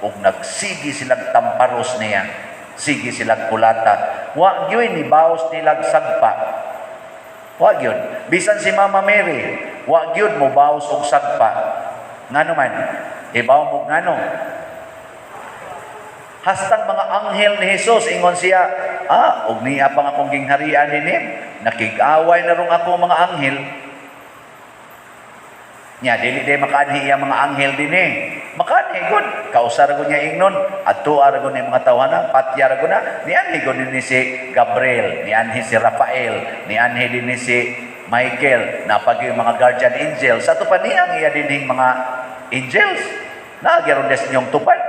ug nagsigi silang tamparos niya, sige silang kulata. Wa gyud ni baos nilag sagpa. Wa gyud. Bisan si Mama Mary, wa gyud mo baos og sagpa. Ngano man? Ibaw mo ngano? Hastang mga anghel ni Jesus, ingon siya, "Ah, og niya pang akong gingharian dinhi, nakig-away na rong ako mga anghel." Nya dili day makaanhi iya mga anghel dinhi. Makaanhi gud, kausa ra gud niya ingnon, adto ra gud ni mga tawhana, patya ra gud na, nianhi gud dinhi si Gabriel, nianhi si Rafael, nianhi dinhi si Michael, napag yung mga guardian angels. Sa ato pa niya ang iya dinhing mga angels. Naagyaron des inyong tupad.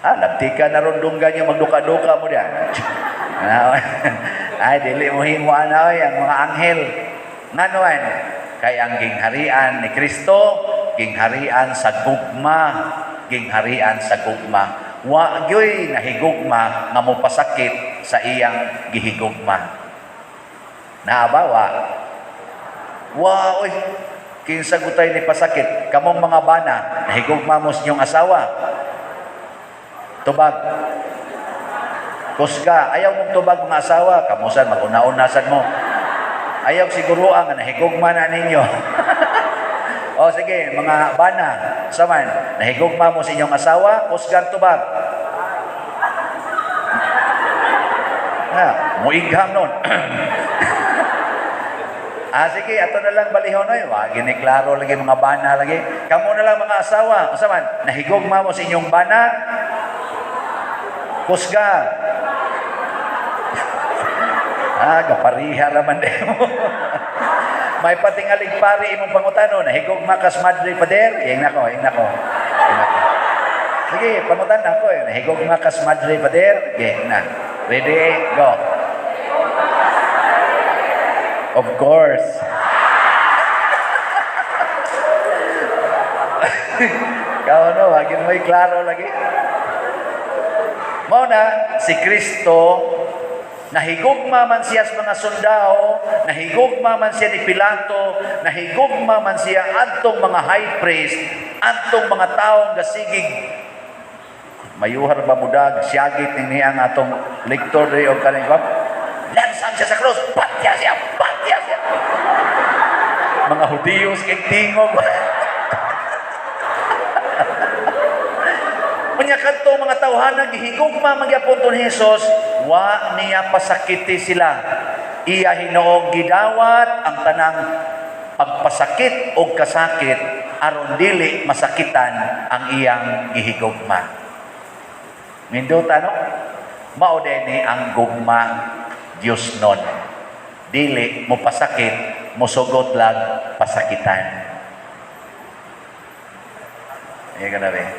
Ah, labtika na ron dunggan niyo, magduka-duka mo diyan. Ay, dili mo himo ana oy ang mga anghel. Nganuan? Kay ang gingharian ni Kristo, gingharian sa gugma, gingharian sa gugma. Wa gyoy nahigugma nga mopasakit sa iyang gihigugma. Naabawa? Wa oy, kinsa gutay ni pasakit? Kamong mga bana, nahigugma mo sa inyong asawa. Tubag. Kusga, ayaw mong tubag mga asawa, kamusan maguna-una sad mo. Ayaw siguro ang nahigugma na ninyo. O sige, mga bana, saman, nahigugma mo sa inyong asawa, kusgang tubag. Ha, muigham nun. Ah, sige, ato na lang balihon oy. Wa gini klaro lagi mga bana lagi. Kamo na lang mga asawa, unsa man, nahigugma mo sa inyong bana? Kusga. Ah, gapariha raman mo. May patingalig pari imong pangutano, nahigugma kas madre pader? Ing nako, ing nako. Ing nako. Sige, pangutan nako eh. Nahigugma kas madre pader? Sige, na. Ready, go. Of course. Ikaw no, wagin mo'y klaro lagi. Mao na, si Kristo, nahigugma man siya sa mga sundao, nahigugma man siya ni Pilato, nahigugma man siya adtong mga high priest, adtong mga taong gasigig. Mayuhar ba mudag, siyagit ni niya ang atong lektor diri og kaning kwan. Lansan siya sa krus, patya siya, patya siya. Mga Hudiyos kay tingog. Unya kadto mga tawhana gihigugma magyapon to ni Jesus, wa niya pasakiti sila. Iya hinuong gidawat ang tanang pagpasakit og kasakit aron dili masakitan ang iyang gihigugma. Nindota no? Mao ni ang gugma Dios nun. Dili mo pasakit, mosugot lang pasakitan. Iya ka na rin.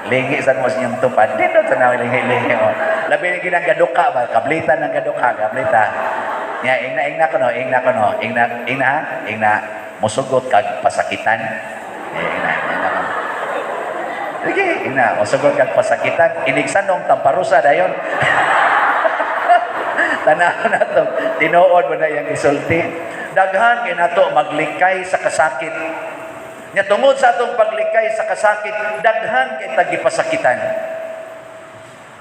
Lingi sa mo siyang tupad. Dito sa namin lingi-lingi. Oh. Labi ni ginang gaduka ba? Kablitan ng gaduka, kablita. Nya, ingna, ingna ko no, ingna ko no. Ingna, ingna, ingna. Musugot kag pasakitan. Ingna, ingna ko. Sige, ingna. Musugot kag pasakitan. Inigsanong tamparusa dayon. Tanaw na to. Tinuod mo na iyang isulti. Daghan kay nato maglikay sa kasakit. Nya tungod sa atong paglikay sa kasakit, daghan kay tagipasakitan.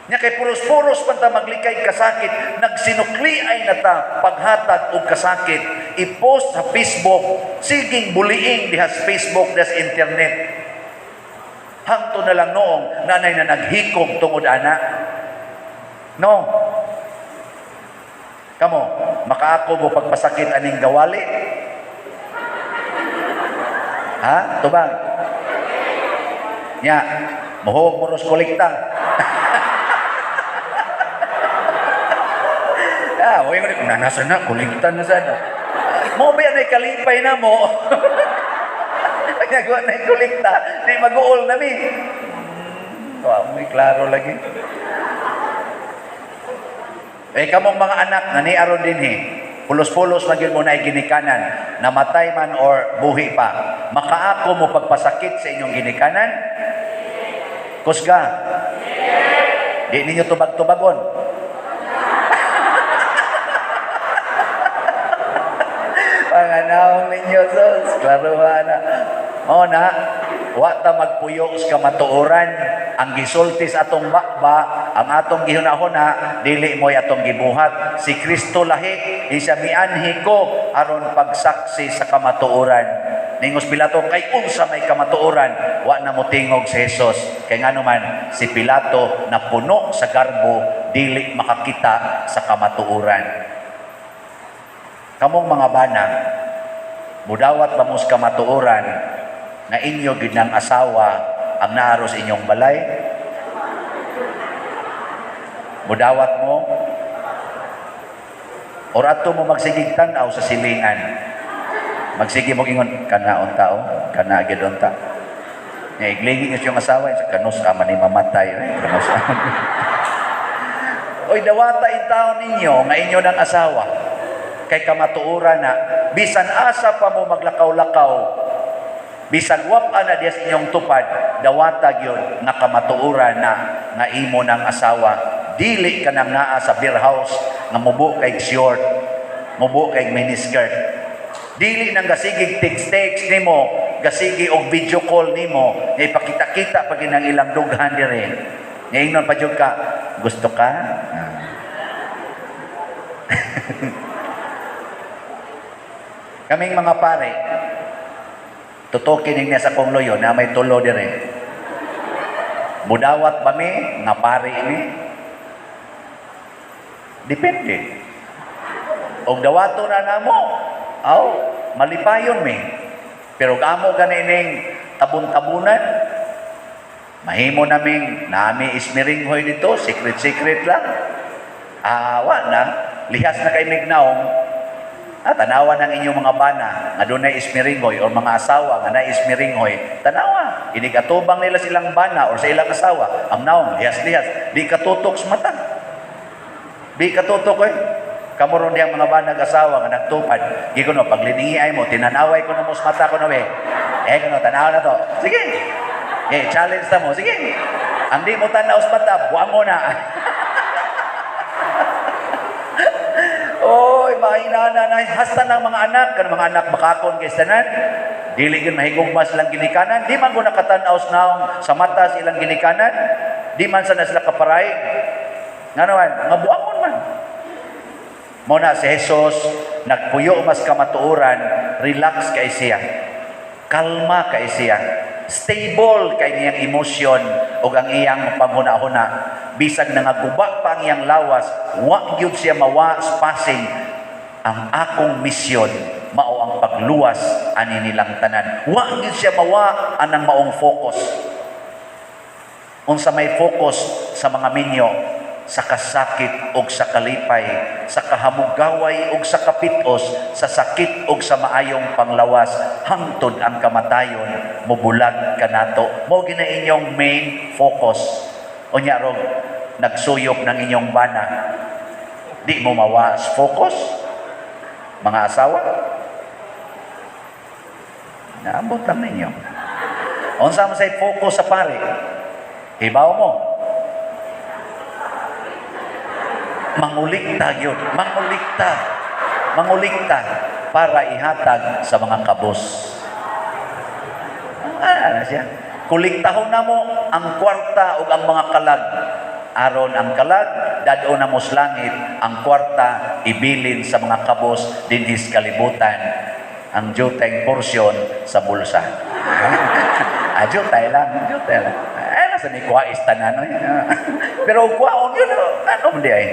Nya kay puros-puros man ta maglikay kasakit, nagsinukli ay na ta paghatag og kasakit. I-post sa Facebook, siging buliing diha sa Facebook, diha sa internet. Hangto na lang noong nanay na naghikom tungod ana. No. Kamo, makaako mo pagpasakit aning gawali? Ha? Tubang. Nya, muhuwag mo ros kolekta. Ah, oy, mo na nasa na kolekta na sana. Mo ba na kalipay na mo? Nagawa na kolekta, di mag-uol na mi. Wa mo'y klaro lagi. Eh kamong mga anak nga ni aron dinhi, pulos-pulos man gyud mo na ginikanan, namatay man or buhi pa, makaako mo pagpasakit sa inyong ginikanan? Kusga. Di ninyo tubag-tubagon. Panganawang ninyo, sus. Klaruha na. Mao na, wa ta magpuyo sa kamatuoran. Ang gisulti sa atong bakba, ang atong gihunahuna, dili mo'y atong gibuhat. Si Kristo lahi, isa mianhi ko aron pagsaksi sa kamatuoran. Ningos Pilato, kay unsa may kamatuoran, wa na motingog si Jesus. Kay ngano man, si Pilato napuno sa garbo, dili makakita sa kamatuoran. Kamong mga bana, mudawat ba mo sa kamatuoran nga inyo gid ng asawa ang naaro sa inyong balay? Mudawat mo? Or ato mo magsigig tan-aw sa silingan? Magsige mo ingon, kana unta o, kana gid unta. Nya iglingi niyo siyang asawa, sa kanus ama ni mamatay, eh, kanus ama. Oy, dawata in taon ninyo nga inyo ng asawa. Kay kamatuoran na bisan asa pa mo maglakaw-lakaw, bisan wap ana diya sa inyong tupad, dawata gyud nga kamatuoran na nga imo ng asawa. Dili ka nang naa sa beer house nga mubo kay short, mubo kay miniskirt. Dili nang gasigig text-text nimo, gasigi og video call nimo, nga ipakita-kita pa ginang ilang dughan dire. Nga ingnon pa jud ka, gusto ka? Ah. Kaming mga pare, tutukin niya sa kong loyo na may tulo dire. Mudawat ba mi? Nga pare mi? Depende. Og dawato na namo, aw, malipayon mi. Pero amo ganining tabon-tabunan, mahimo naming nami ismiringhoy dito, secret-secret lang. Awa na, lihas na kay mignaong. Ah, tanawa ng inyong mga bana nga dunay ismiringhoy or mga asawa nga nay ismiringhoy, tanawa inig atubang nila silang bana or sa ilang asawa, ang naong lihas-lihas, di katutok sa mata. Di katutok oy. Kamo ron diyang mga bana asawa nga nagtupad, gi kuno pagliningi ay mo, tinanaway ko na mo sa mata ko na we. Eh kuno tanaw na to. Sige. Eh challenge ta mo, sige. Ang di mo tanaw sa mata, buang mo na. Oy, mainana na hasta ng mga anak, kan mga anak makakon kay tanan. Dili gyud mahigugma silang ginikanan, di man ko nakatan-aw sa naong sa mata sa ilang ginikanan, di man sa na sila kaparay. Ngano man, nga buangon man. Mao na si Jesus nagpuyo mas kamatuoran, relax kay siya. Kalma kay siya. Stable kay niyang emosyon ug ang iyang panghuna-huna. Bisag nangaguba pa ang iyang lawas, wa gyud siya mawa passing. Ang akong misyon mao ang pagluwas ani nilang tanan. Wa gyud siya mawa anang maong focus. Unsa may focus sa mga minyo, sa kasakit og sa kalipay, sa kahamugaway og sa kapitos, sa sakit og sa maayong panglawas, hangtod ang kamatayon mobulag kanato. Mao gina inyong main focus. Unya rog nagsuyop ng inyong bana, di mo mawa focus. Mga asawa, naambot lang ninyo. Unsa mo say focus sa pare? Hibaw mo. Mangulikta yun. Mangulikta. Mangulikta para ihatag sa mga kabos. Ano siya? Kuliktahon na mo ang kwarta o ang mga kalag. Aron ang kalag, dad-on na mo sa langit, ang kwarta ibilin sa mga kabos dinhis kalibutan. Ang juteng porsyon sa bulsa. Ah, jutay lang, jutay lang. Eh, nasa ni kuha istanan. Pero kuhaon yun, ano di ay?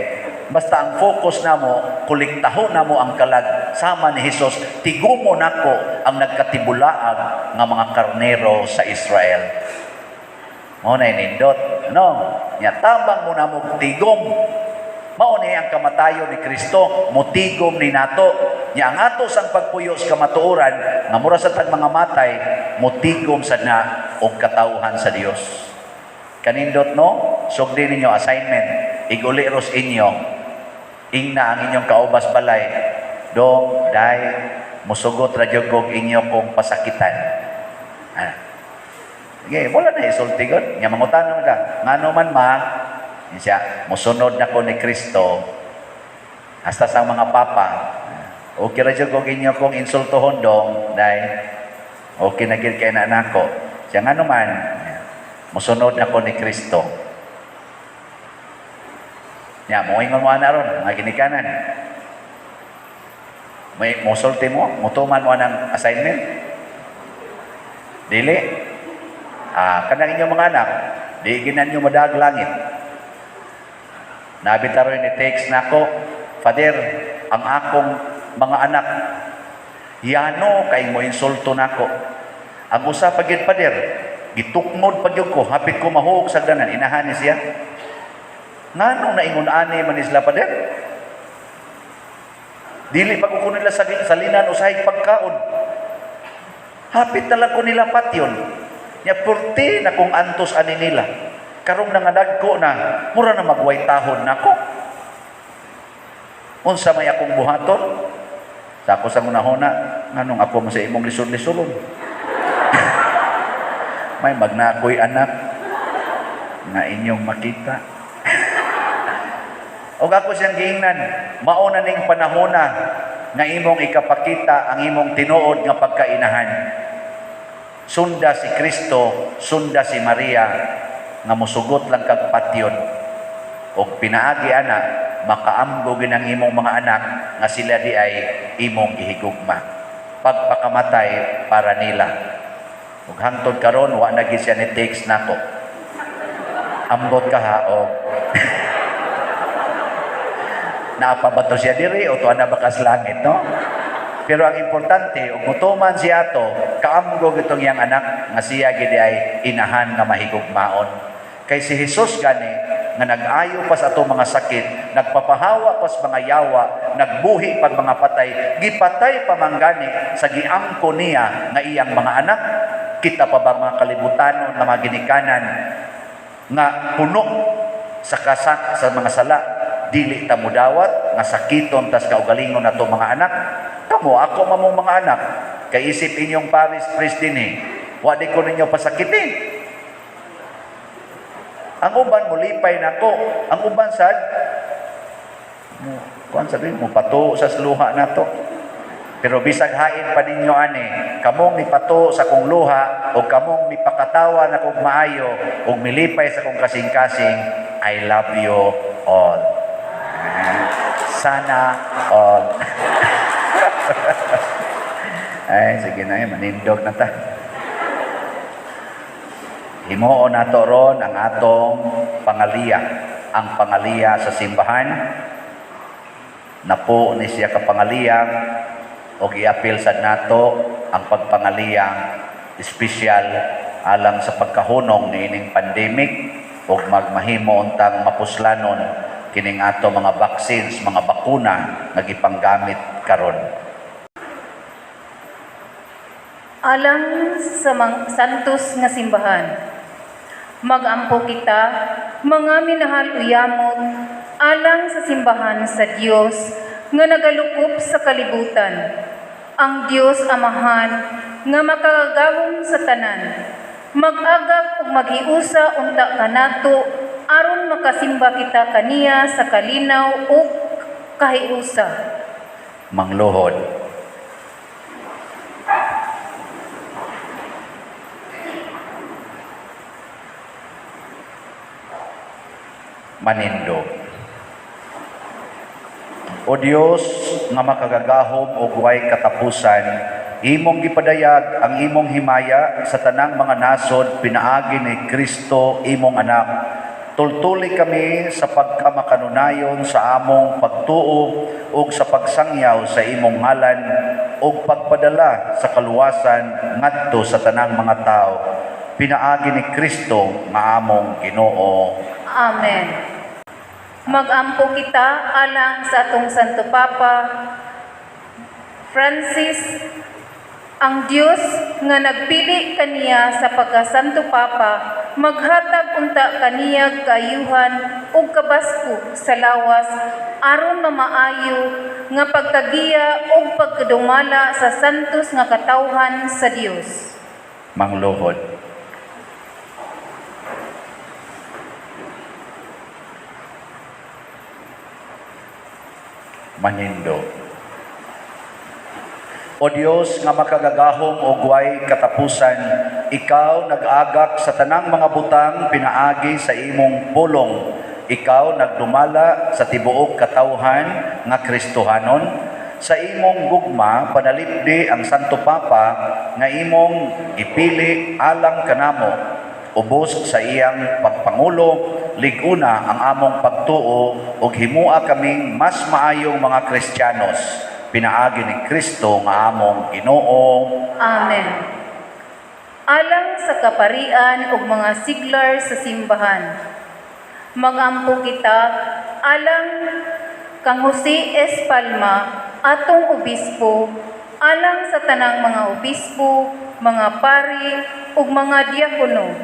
Basta ang focus na mo, kuliktahon na mo ang kalag, sama ni Jesus, tigumo nako ang nagkatibulaag nga mga karnero sa Israel. Mao na nindot, no? Nya tambang mo na mo tigom. Mao ni ang kamatayon ni Kristo, motigom ni nato. Nya ang ato sang pagpuyo sa kamatuoran, nga mura sa tag mga matay, motigom sad na og katawhan sa Dios. Kanindot, no? Sugdi ninyo assignment. Iguli ros inyo. Ingna ang inyong kaubas balay. Dong, day, musugot ra gyud kog inyo kong pasakitan. Ah. Sige, wala na isulti gud. Nya mangutana ka, ngano man ma? Siya, musunod na ko ni Kristo. Hasta sa mga papa. Okay ra jud kog inyo kong insultohon dong, day. Okay na gyud kay na nako. Siya ngano man? Musunod na ko ni Kristo. Nya, moingon mo ana ron, mga ginikanan. May musulti mo, mutuman mo anang assignment. Dili. Ah, kanang inyong mga anak, di ginan nyo madaag langit. Nabitaroy ni text nako, Father, ang akong mga anak, yano kay mo insulto nako. Ang usa pa gyud, Father, gitukmod pa gyud ko, hapit ko mahuok sa ganan, inahan ni siya. Nganong naingon ani man sila, Father? Dili pa ko nila sa salinan usahay pagkaon. Hapit na lang ko nila patyon. Nya purti na kung antos ani nila. Karong nangadag ko na, mura na magway tahon nako. Unsa may akong buhaton? Sa ako sa munahona, nganong ako man sa imong lisod-lisolon. May magnakoy anak nga inyong makita. Og ako siyang giingnan, mao na ning panahona nga imong ikapakita ang imong tinuod nga pagkainahan. Sunda si Kristo, sunda si Maria, nga musugot lang kag patyon. Og pinaagi ana, makaamgo gin ang imong mga anak nga sila di ay imong gihigugma. Pagpakamatay para nila. Ug hangtod karon wa na gid siya ni text nako. Ambot ka ha og naa pa ba to siya diri o tuwa na ba kas langit, no? Pero ang importante, ug mutuman siya ato, kaamgo gitong iyang anak nga siya gid ay inahan nga mahigugmaon. Kay si Jesus gani nga nag-ayo pa sa ato mga sakit, nagpapahawa pa sa mga yawa, nagbuhi pag mga patay, gipatay pa man gani sa giangko niya nga iyang mga anak. Kita pa ba mga kalibutanon nga mga ginikanan nga puno sa kasak sa mga sala, dili ta mudawat nga sakiton tas kaugalingon nato mga anak. Kamo ako mamong mga anak, kay isip inyong parish priest dinhi, wa di ko ninyo pasakitin. Ang uban molipay nako, ang uban sad mo kuan sabi mo pato sa luha nato. Pero bisag hain pa ninyo ani, kamong mipato sa kong luha o kamong mipakatawa na kong maayo o milipay sa kong kasing-kasing, I love you all. Sana all. Ay, sige na, manindog na ta. Himuon nato ron ang atong pangaliya. Ang pangaliya sa simbahan, napo ni siya kapangaliya, o giapil sad nato ang pagpangaliya espesyal alang sa pagkahunong niining pandemic ug magmahimo untang mapuslanon kining ato mga vaccines, mga bakuna nga gipanggamit karon. Alang sa santos nga simbahan, magampo kita, mga minahal uyamot, alang sa simbahan sa Dios nga nagalukop sa kalibutan, ang Dios Amahan nga makagagahom sa tanan. Mag-agak ug maghiusa unta kanato aron makasimba kita kaniya sa kalinaw ug kahiusa. Mangluhod. Manindog. O Dios nga makagagahom og way katapusan, imong gipadayag ang imong himaya sa tanang mga nasod pinaagi ni Kristo imong anak. Tultuli kami sa pagkamakanunayon sa among pagtuo ug sa pagsangyaw sa imong ngalan ug pagpadala sa kaluwasan ngadto sa tanang mga tawo. Pinaagi ni Kristo nga among Ginoo. Amen. Magampo kita alang sa atong Santo Papa Francis, ang Dios nga nagpili kaniya sa pagka-Santo Papa, maghatag unta kaniya kaayuhan ug kabasko sa lawas aron mamaayo nga pagkagiya ug pagkadumala sa santos nga katawhan sa Dios. Mangluhod. Manindog. O Dios nga makagagahom og way katapusan, ikaw nag-agak sa tanang mga butang pinaagi sa imong pulong. Ikaw nagdumala sa tibuok katawhan nga Kristohanon. Sa imong gugma panalipdi ang Santo Papa nga imong gipili alang kanamo. Ubos sa iyang pagpangulo, lig-una ang among pagtuo ug himua kaming mas maayong mga Kristiyanos. Pinaagi ni Kristo nga among Ginoo. Amen. Alang sa kaparian ug mga siglar sa simbahan, magampo kita alang kang Jose S. Palma, atong obispo, alang sa tanang mga obispo, mga pari ug mga diakono,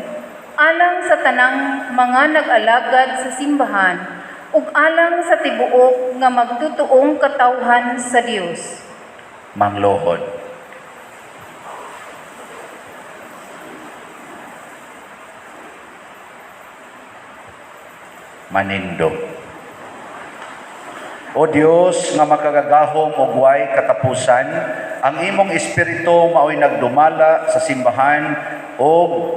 alang sa tanang mga nag-alagad sa simbahan, ug alang sa tibuok nga magtutuong katawhan sa Dios. Mangluhod. Manindog. O Dios nga makagagahom og way katapusan, ang imong espiritu maoy nagdumala sa simbahan og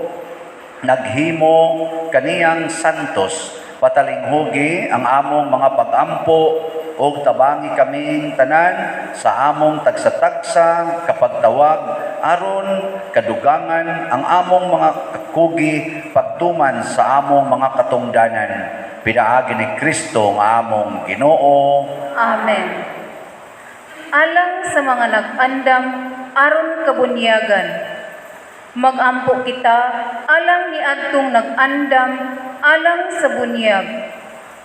naghimo kaniyang santos. Patalinghugi ang among mga pag-ampo og tabangi kaming tanan sa among tagsa-tagsa kapagtawag aron kadugangan ang among mga kakugi pagtuman sa among mga katungdanan. Pinaagi ni Kristo nga among Ginoo. Amen. Alang sa mga nag-andam aron kabunyagan, magampo kita alang ni adtong nag-andam alang sa bunyag.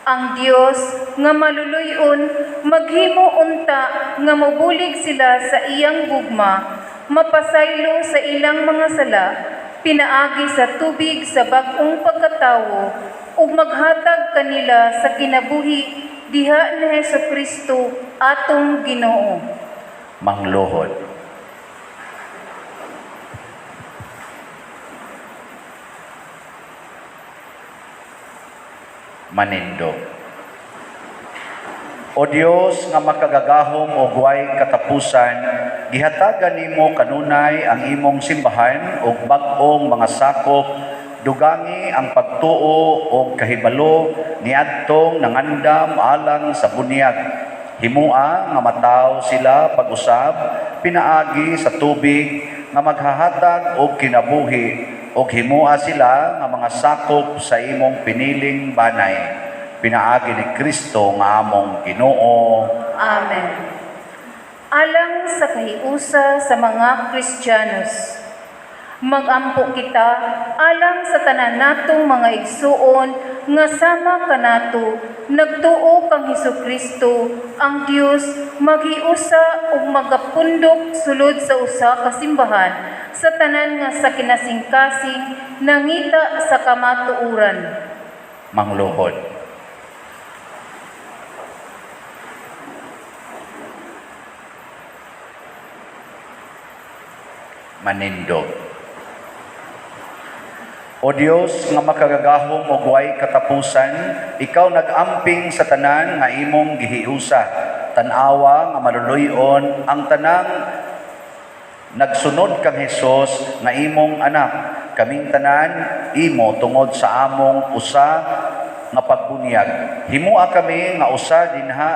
Ang Dios nga maluluy-on maghimo unta nga mobulig sila sa iyang gugma, mapasaylo sa ilang mga sala, pinaagi sa tubig sa bag-ong pagkatawo, ug maghatag kanila sa kinabuhi diha ni Hesukristo atong Ginoo. Mangluhod. Manindog. O Dios nga makagagahom og way katapusan, gihatagan nimo kanunay ang imong simbahan og bag-ong mga sakop, dugangi ang pagtuo og kahibalo niadtong nangandam alang sa bunyag. Himua nga mataw sila pag-usab pinaagi sa tubig nga maghahatag og kinabuhi, og himua sila nga mga sakop sa imong piniling banay. Pinaagi ni Kristo nga among Ginoo. Amen. Alang sa kahiusa sa mga Kristiyanos, magampo kita alang sa tanan natong mga igsuon nga sama kanato nagtuo kang Hesukristo ang Dios maghiusa ug magapundok sulod sa usa ka simbahan sa tanan nga sa kinasingkasing nangita sa kamatuoran. Mangluhod. Manindog. O Dios nga makagagahom og way katapusan, ikaw nag-amping sa tanan nga imong gihiusa. Tan-awa nga maluluy-on ang tanang nagsunod kang Hesus nga imong anak. Kaming tanan imo tungod sa among usa nga pagbunyag. Himua kami nga usa dinha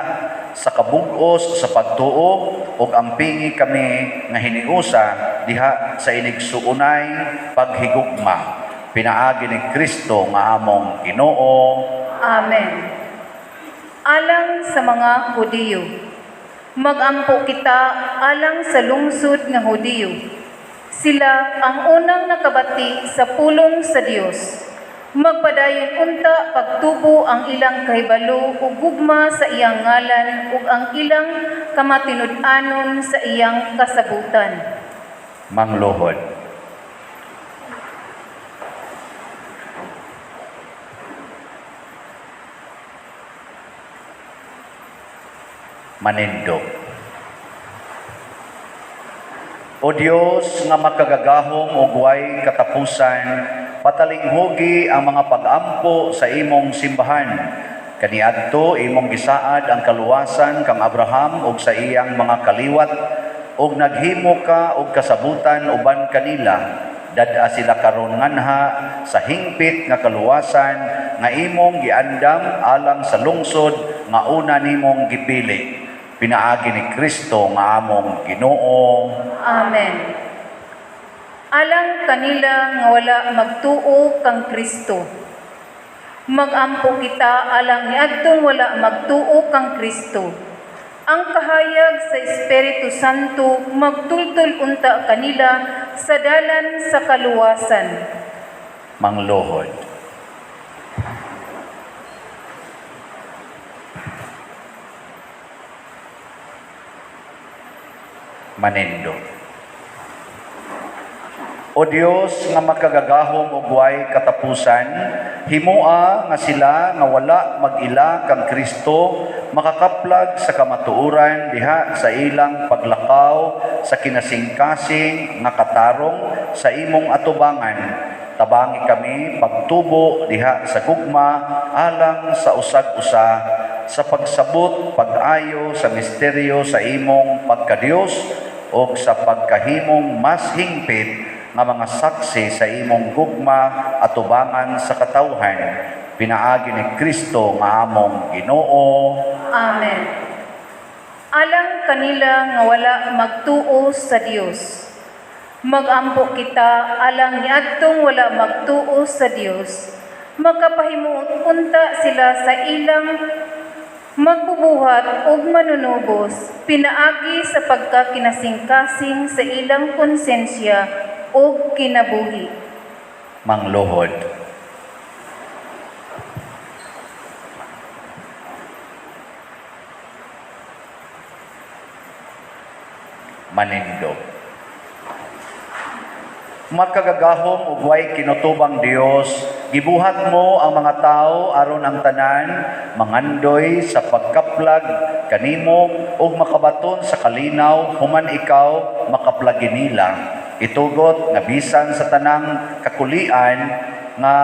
sa kabug-os sa pagtuo ug ampingi kami nga hiniusa diha sa inigsuonay paghigugma. Pinaagi ni Kristo nga among Ginoo. Amen. Alang sa mga Hudiyo, magampo kita alang sa lungsod nga Hudiyo. Sila ang unang nakabati sa pulong sa Dios. Magpadayon unta pagtubo ang ilang kahibalo ug gugma sa iyang ngalan ug ang ilang kamatinud-anon sa iyang kasabutan. Mangluhod. Manindog. O Dios nga makagagahom ug way katapusan, patalinghugi ang mga pag-ampo sa imong simbahan. Kaniadto imong gisaad ang kaluwasan kang Abraham ug sa iyang mga kaliwat, ug naghimo ka og kasabutan uban kanila. Dad-a sila karon nganha sa hingpit nga kaluwasan nga imong giandam alang sa lungsod nga una nimong gipili. Pinaagi ni Kristo nga among Ginoo. Amen. Alang kanila nga wala magtuo kang Kristo. Magampo kita alang niadtong wala magtuo kang Kristo. Ang kahayag sa Espiritu Santo magtultol unta kanila sa dalan sa kaluwasan. Mangluhod. Manindog. O Dios nga makagagahom ug way katapusan, himoa nga sila nga wala mag-ila kang Kristo makakaplag sa kamatuoran diha sa ilang paglakaw sa kinasingkasing nga katarong sa imong atubangan. Tabangi kami pagtubo diha sa gugma alang sa usag-usa sa pagsabot pag-ayo sa misteryo sa imong pagkadiyos o sa pagkahimong mas hingpit nga mga saksi sa imong gugma atubangan sa katawhan. Pinaagi ni Kristo nga among Ginoo. Amen. Alang kanila nga wala magtuo sa Dios. Magampo kita alang niadtong wala magtuo sa Dios. Makapahimuot unta sila sa ilang magbubuhat ug manunubos, pinaagi sa pagkakinasingkasing sa ilang konsensya ug kinabuhi. Mangluhod. Manindog. Makagagahom ug way kinutubang Dios, gibuhat mo ang mga tao aron ang tanan mangandoy sa pagkaplag kanimo ug makabaton sa kalinaw human ikaw makaplagi nila. Itugot nga bisan sa tanang kakulian nga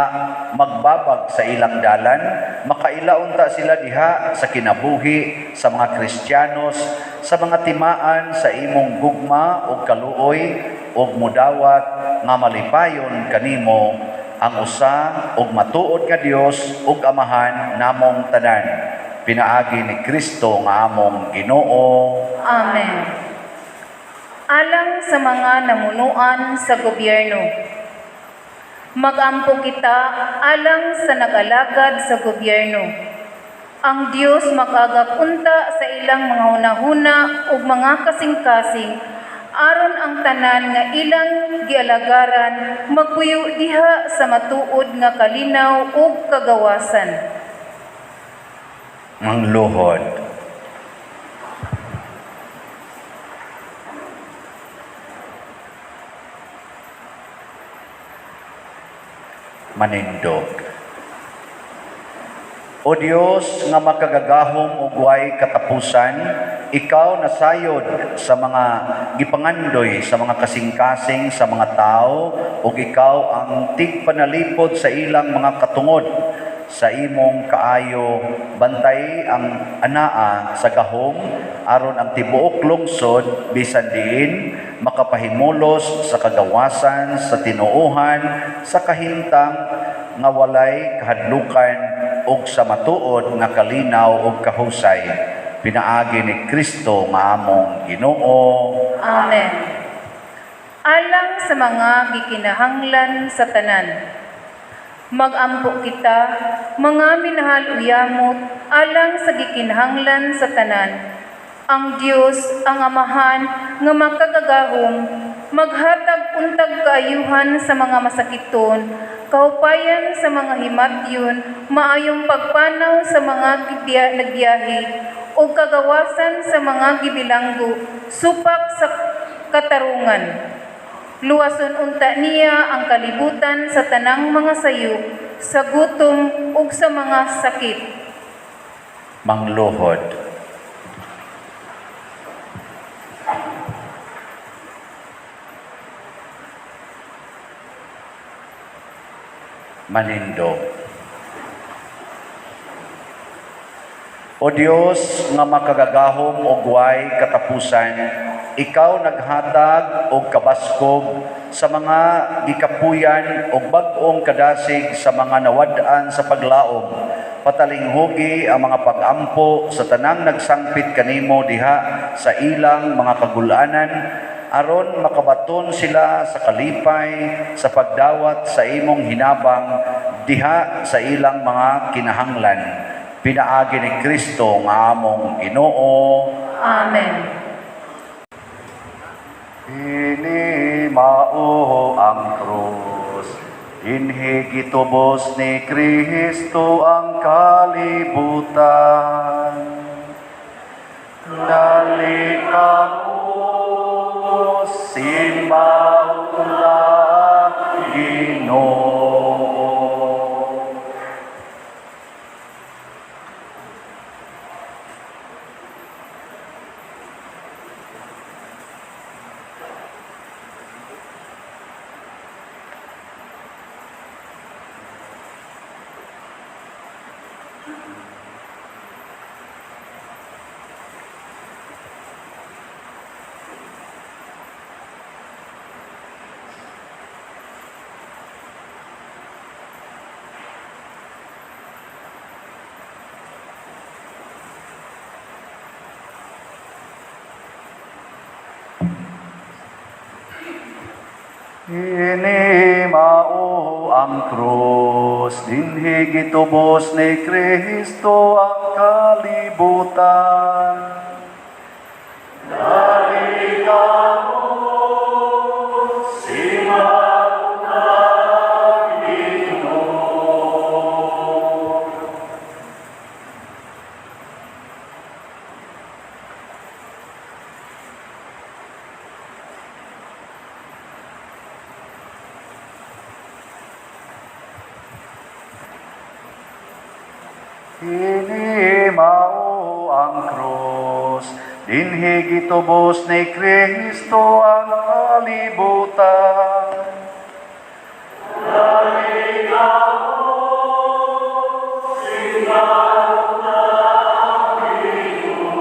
magbabag sa ilang dalan, makailaunta sila diha sa kinabuhi sa mga Kristiyanos, sa mga timaan sa imong gugma ug kaluoy ug mudawat nga malipayon kanimo ang usa ug matuod nga Dios ug Amahan namong tanan. Pinaagi ni Kristo nga among Ginoo. Amen. Alang sa mga namunuan sa gobyerno. Magampo kita alang sa nag-alagad sa gobyerno. Ang Dios mag-agak unta sa ilang mga hunahuna ug mga kasing-kasing aron ang tanan nga ilang gialagaran magpuyo diha sa matuod nga kalinaw ug kagawasan. Mangluhod. Manindog. O Dios nga makagagahom ug way katapusan, ikaw nasayod sa mga gipangandoy sa mga kasing-kasing sa mga tao ug ikaw ang tigpanalipod sa ilang mga katungod. Sa imong kaayo bantay ang anaa sa gahom aron ang tibuok lungsod bisan diin makapahimulos sa kagawasan sa tinuohan sa kahimtang nga walay kahadlukan ug sa matuod nga kalinaw ug kahusay. Pinaagi ni Kristo nga among Ginoo. Amen. Alang sa mga gikinahanglan sa tanan. Magampo kita, mga minahal uyamot, alang sa gikinahanglan sa tanan. Ang Dios ang Amahan nga makagagahom, Maghatag untag kaayuhan sa mga masakiton, kaupayan sa mga himatyon, maayong pagpanaw sa mga nagbiyahe, ug kagawasan sa mga gibilanggo, supak sa katarungan. Luwason unta niya ang kalibutan sa tanang mga sayop, sa gutom ug sa mga sakit. Mangluhod. Manindog. O Dios nga makagagahom og way katapusan, ikaw naghatag og kabaskog sa mga gikapuyan og bag-ong kadasig sa mga nawad-an sa paglaom. Patalinghugi ang mga pag-ampo sa tanang nagsangpit kanimo diha sa ilang mga kagulanan, aron makabaton sila sa kalipay sa pagdawat sa imong hinabang diha sa ilang mga kinahanglan. Pinaagi ni Kristo nga among Ginoo. Amen. Ini mao ang krus, dinhi gitubos ni Kristo ang kalibutan. Dali kamo, simbaon ang Ginoo. Ini mao ang krus, dinhi gitubos ni Kristo ang kalibutan. Dali kamo, simbaon ang Ginoo. Ini mao ang krus, dinhi gitubos ni Kristo ang kalibutan. Dali kamo, simbaon ang Ginoo.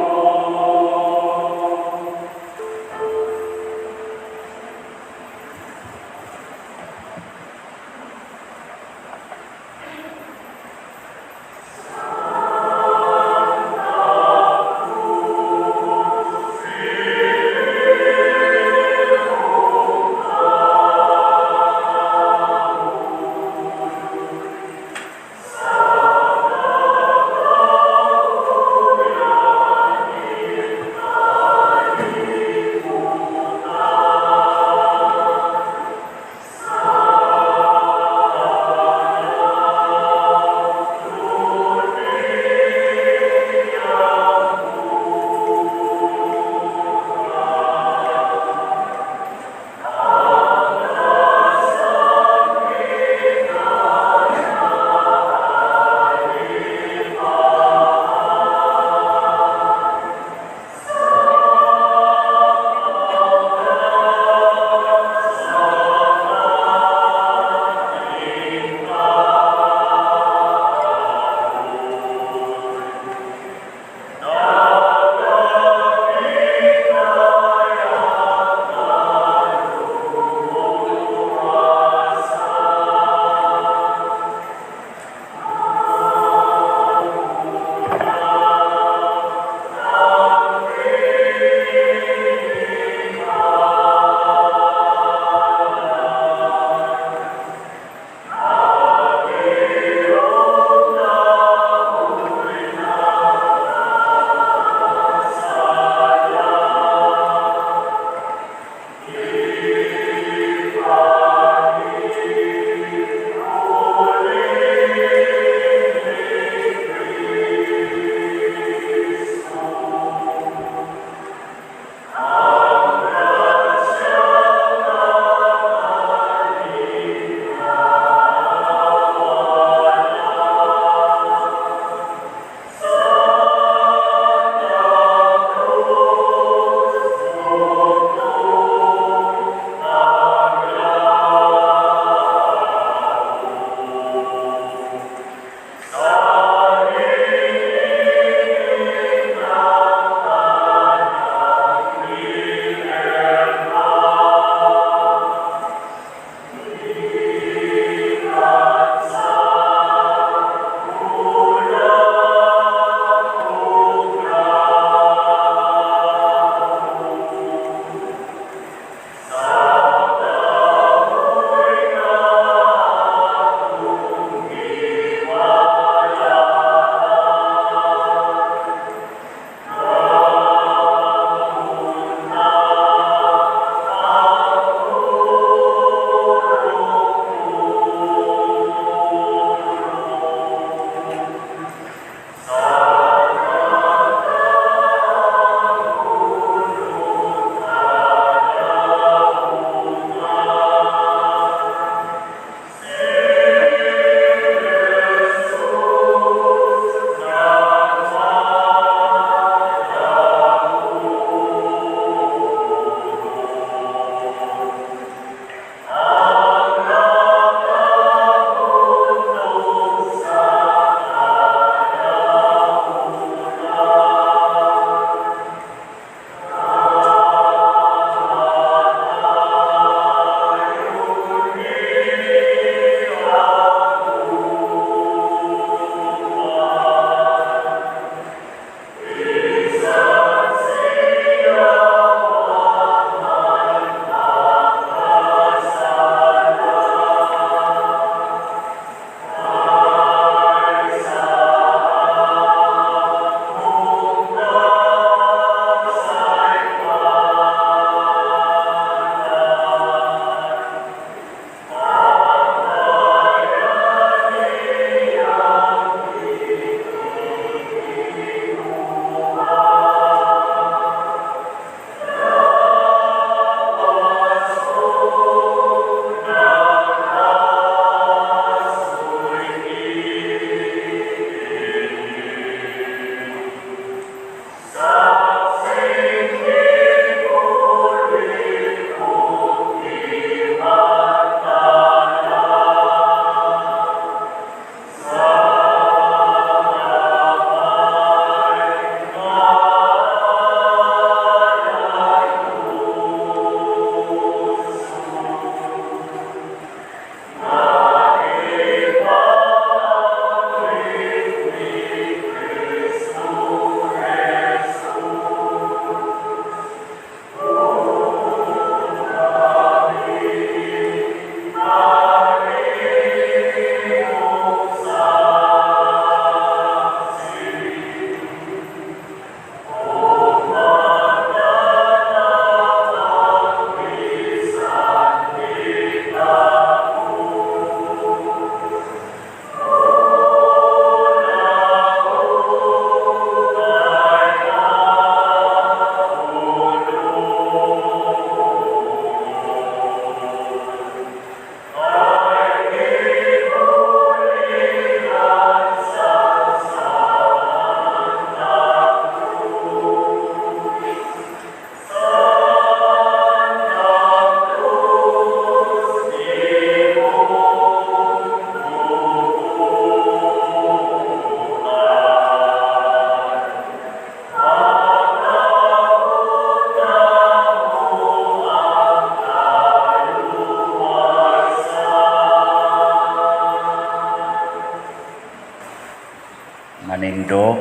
Magtindog.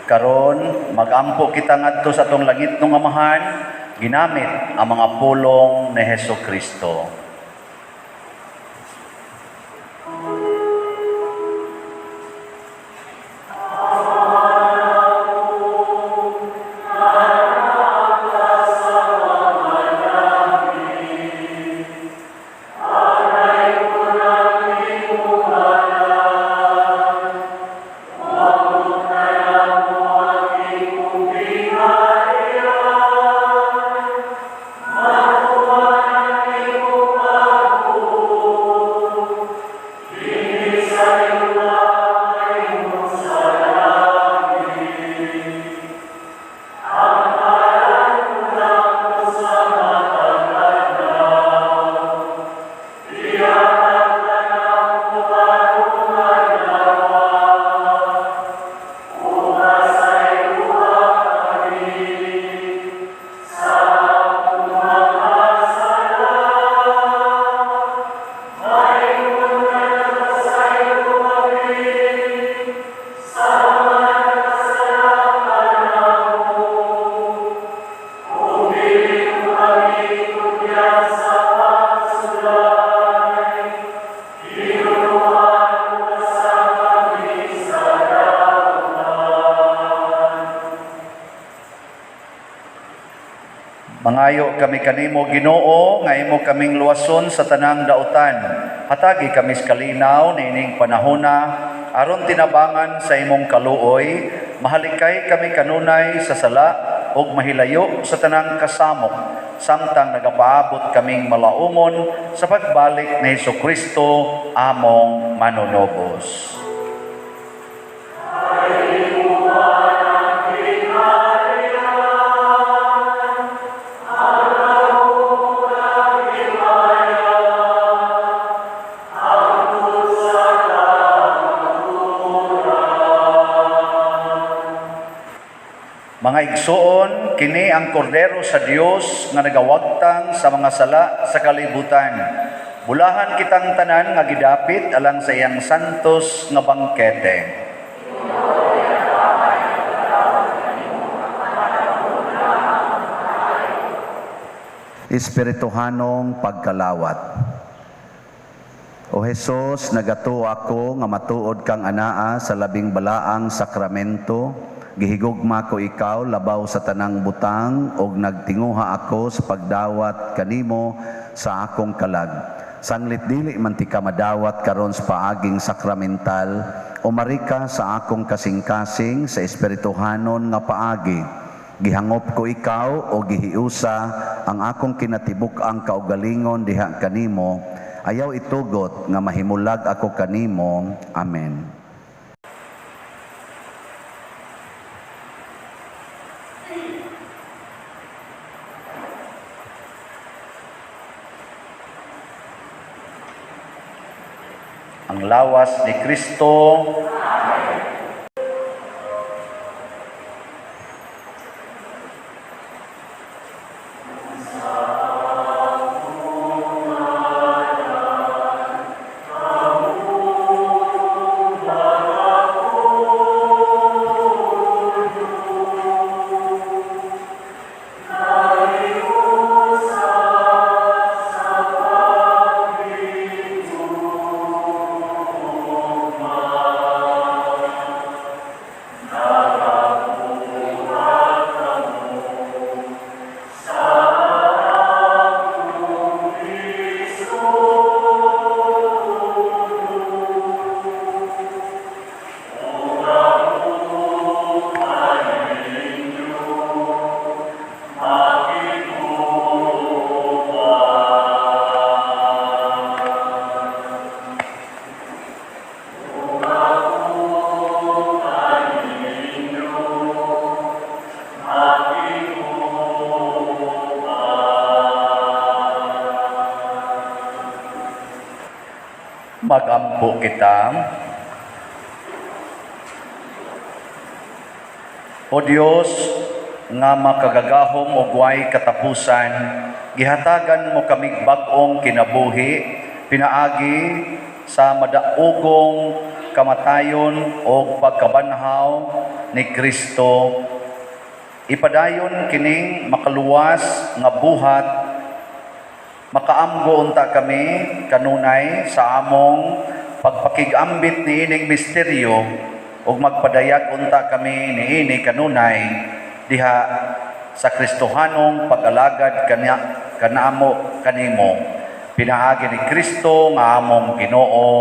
Karon, magampo kita ngadto sa atong langitnong Amahan, ginamit ang mga pulong ni Hesus Kristo. Mangayo kami kanimo, Ginoo, nga imo kaming luwason sa tanang dautan. Hatagi kami sa kalinaw niining panahona aron tinabangan sa imong kaluoy, mahalikay kami kanunay sa sala ug mahilayo sa tanang kasamok, samtang nagapaabot kaming malaumon sa pagbalik ni Hesus Kristo among manunobos. Mga igsoon, kini ang kordero sa Dios nga nagawagtang sa mga sala sa kalibutan. Bulahan kitang tanan nga gidapit alang sa iyang santos nga bangkete. Espirituhanong pagkalawat. O Hesus, nagatuo ako nga matuod kang anaa sa labing balaang sakramento. Gihigugma ko ikaw labaw sa tanang butang og nagtinguha ako sa pagdawat kanimo sa akong kalag. Sanglit dili man ti ka madawat karon sa paaging sakramental, umari ka sa akong kasing-kasing sa espirituhanon nga paagi. Gihangop ko ikaw o gihiusa ang akong kinatibuk-ang kaugalingon diha kanimo. Ayaw itugot nga mahimulag ako kanimo. Amen. Ang lawas ni Kristo. Magampo kita. O Dios, nga makagagahom og way katapusan, gihatagan mo kamig bag-ong kinabuhi pinaagi sa madaugong kamatayon o pagkabanhaw ni Kristo, ipadayon kining makaluwas nga buhat, makaamgo unta kami kanunay sa among pagpakigambit niining misteryo ug magpadayag unta kami niini kanunay diha sa Kristohanong pag-alagad kanya kanamo kanimo pinaagi ni Kristo nga among Ginoo.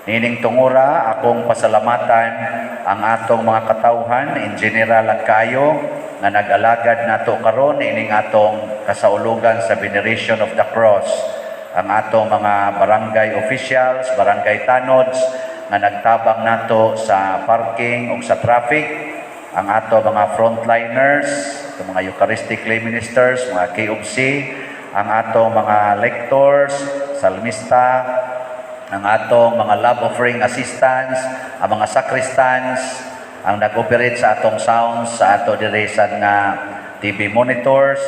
Nining tungura, akong pasalamatan ang atong mga katawhan in general ang kayo nga nag-alagad nato karon ining atong kasaulugan sa veneration of the cross. Ang atong mga barangay officials, barangay tanods nga nagtabang nato sa parking ug sa traffic, ang ato mga frontliners, atong mga Eucharistic lay ministers, mga KOC, ang atong mga lectors, salmista, ang atong mga love offering assistants, ang mga sacristans, ang nag-operate sa atong sounds, sa ato diri sa nga TV monitors,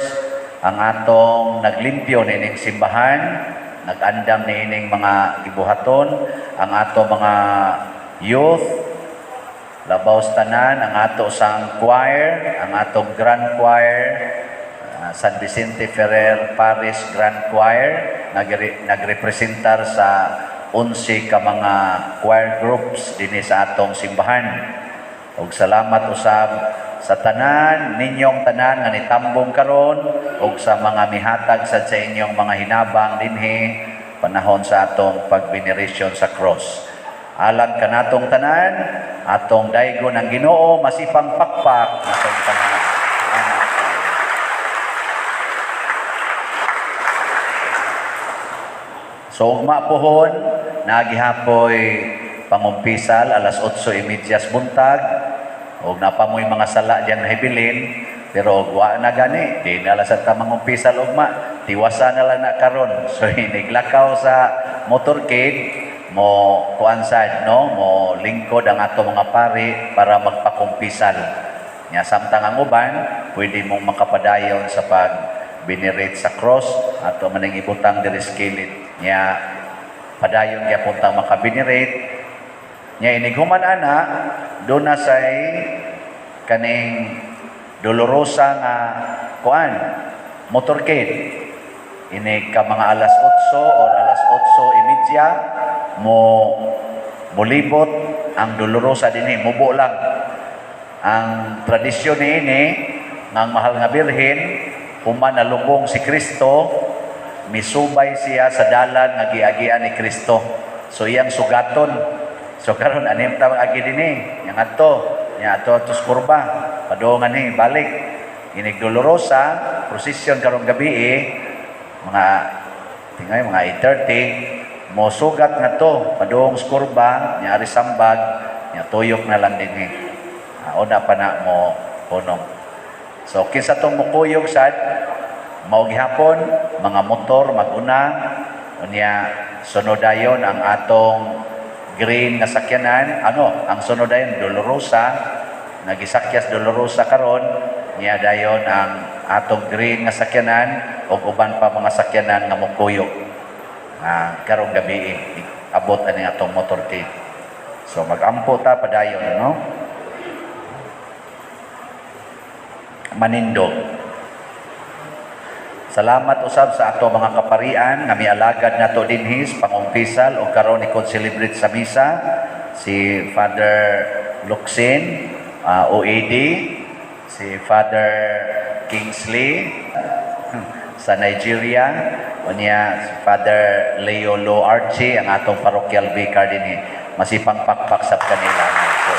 ang atong naglimpyo nining simbahan, nag-andam niining mga gibuhaton, ang atong mga youth, labaw sa tanan, ang ato sang choir, ang atong grand choir, San Vicente Ferrer Parish Grand Choir, nagrepresentar sa 11 ka mga choir groups dinhi sa atong simbahan. Ug salamat usab sa tanan ninyong tanan nga nitambong karon ug sa mga mihatag sad sa inyong mga hinabang dinhi panahon sa atong pagveneration sa cross. Alang kanatong tanan, atong daygon ang Ginoo, masipang pakpak atong tanan. Salamat. So ugma pohon, nagihapoy pangumpisal alas 8:30 buntag. Og napamoy mga sala diyan nahibilin, pero og wa na gani, di na lang sa ta mangumpisal ugma, tiwasa na lang na karon. So iniglakaw sa motorcade mo kuan sad, no, mo lingkod ang ato mga pari para magpakumpisal. Nya samtang ang uban, pwede mong makapadayon sa pag venerate sa cross ato maning ibutang diri sa kilid. Nya padayon gyapon ta makavenerate. Nya inig human ana, do na say kaning dolorosa nga kuan motorcade. Inig ka mga alas 8 or alas 8:30 mo molibot ang dolorosa dinhi, mubo lang. Ang tradisyon niini nga ang mahal nga Birhen, human nalubong si Kristo, misubay siya sa dalan nga giagian ni Kristo. So iyang sugaton. So karon anim ta agi dinhi, nya ngadto, nya ato atos kurba, padungan ni balik. Inig dolorosa procession karong gabi mga tingay mga 8:30 mo sugat ngadto padung sa kurba, nya ari sambag, nya tuyok na lang dinhi. Una pa na mo hunong. So kinsa tong mukuyog sad mao gihapon mga motor maguna, unya sunod dayon ang atong green nga sakyanan, ano, ang sunod dayon Dolorosa, nagisakyas Dolorosa karon, niya dayon ang atong green nga sakyanan ug uban pa mga sakyanan nga mokuyog. Karong gabi abot ani atong motorcade. So magampo ta padayon, no? Manindog. Salamat usab sa ato mga kaparian nga mialagad nato dinhi sa pangumpisal o karon i-celebrate sa misa si Father Luxin, OAD, si Father Kingsley sa Nigeria, unya si Father Leo Lo Archie ang atong parochial vicar dinhi. Masipang pakpak sab kanila. So,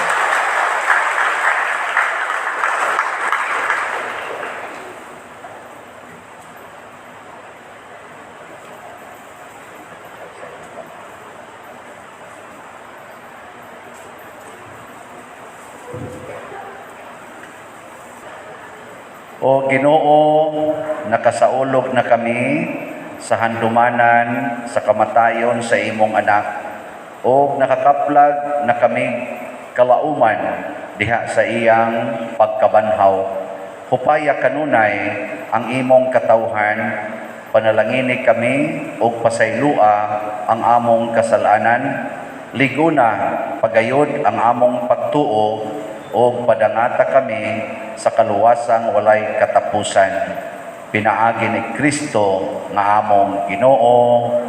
O Ginoo, nakasaulog na kami sa handumanan sa kamatayon sa imong anak, o nakakaplag na kami kalauman diha sa iyang pagkabanhaw. Hupaya kanunay ang imong katawhan Panalangini kami ug pasaylua ang among kasalanan. Liguna pagayod ang among pagtuo ug padangata kami sa kaluwasang walay katapusan. Pinaagi ni Kristo nga among Ginoo.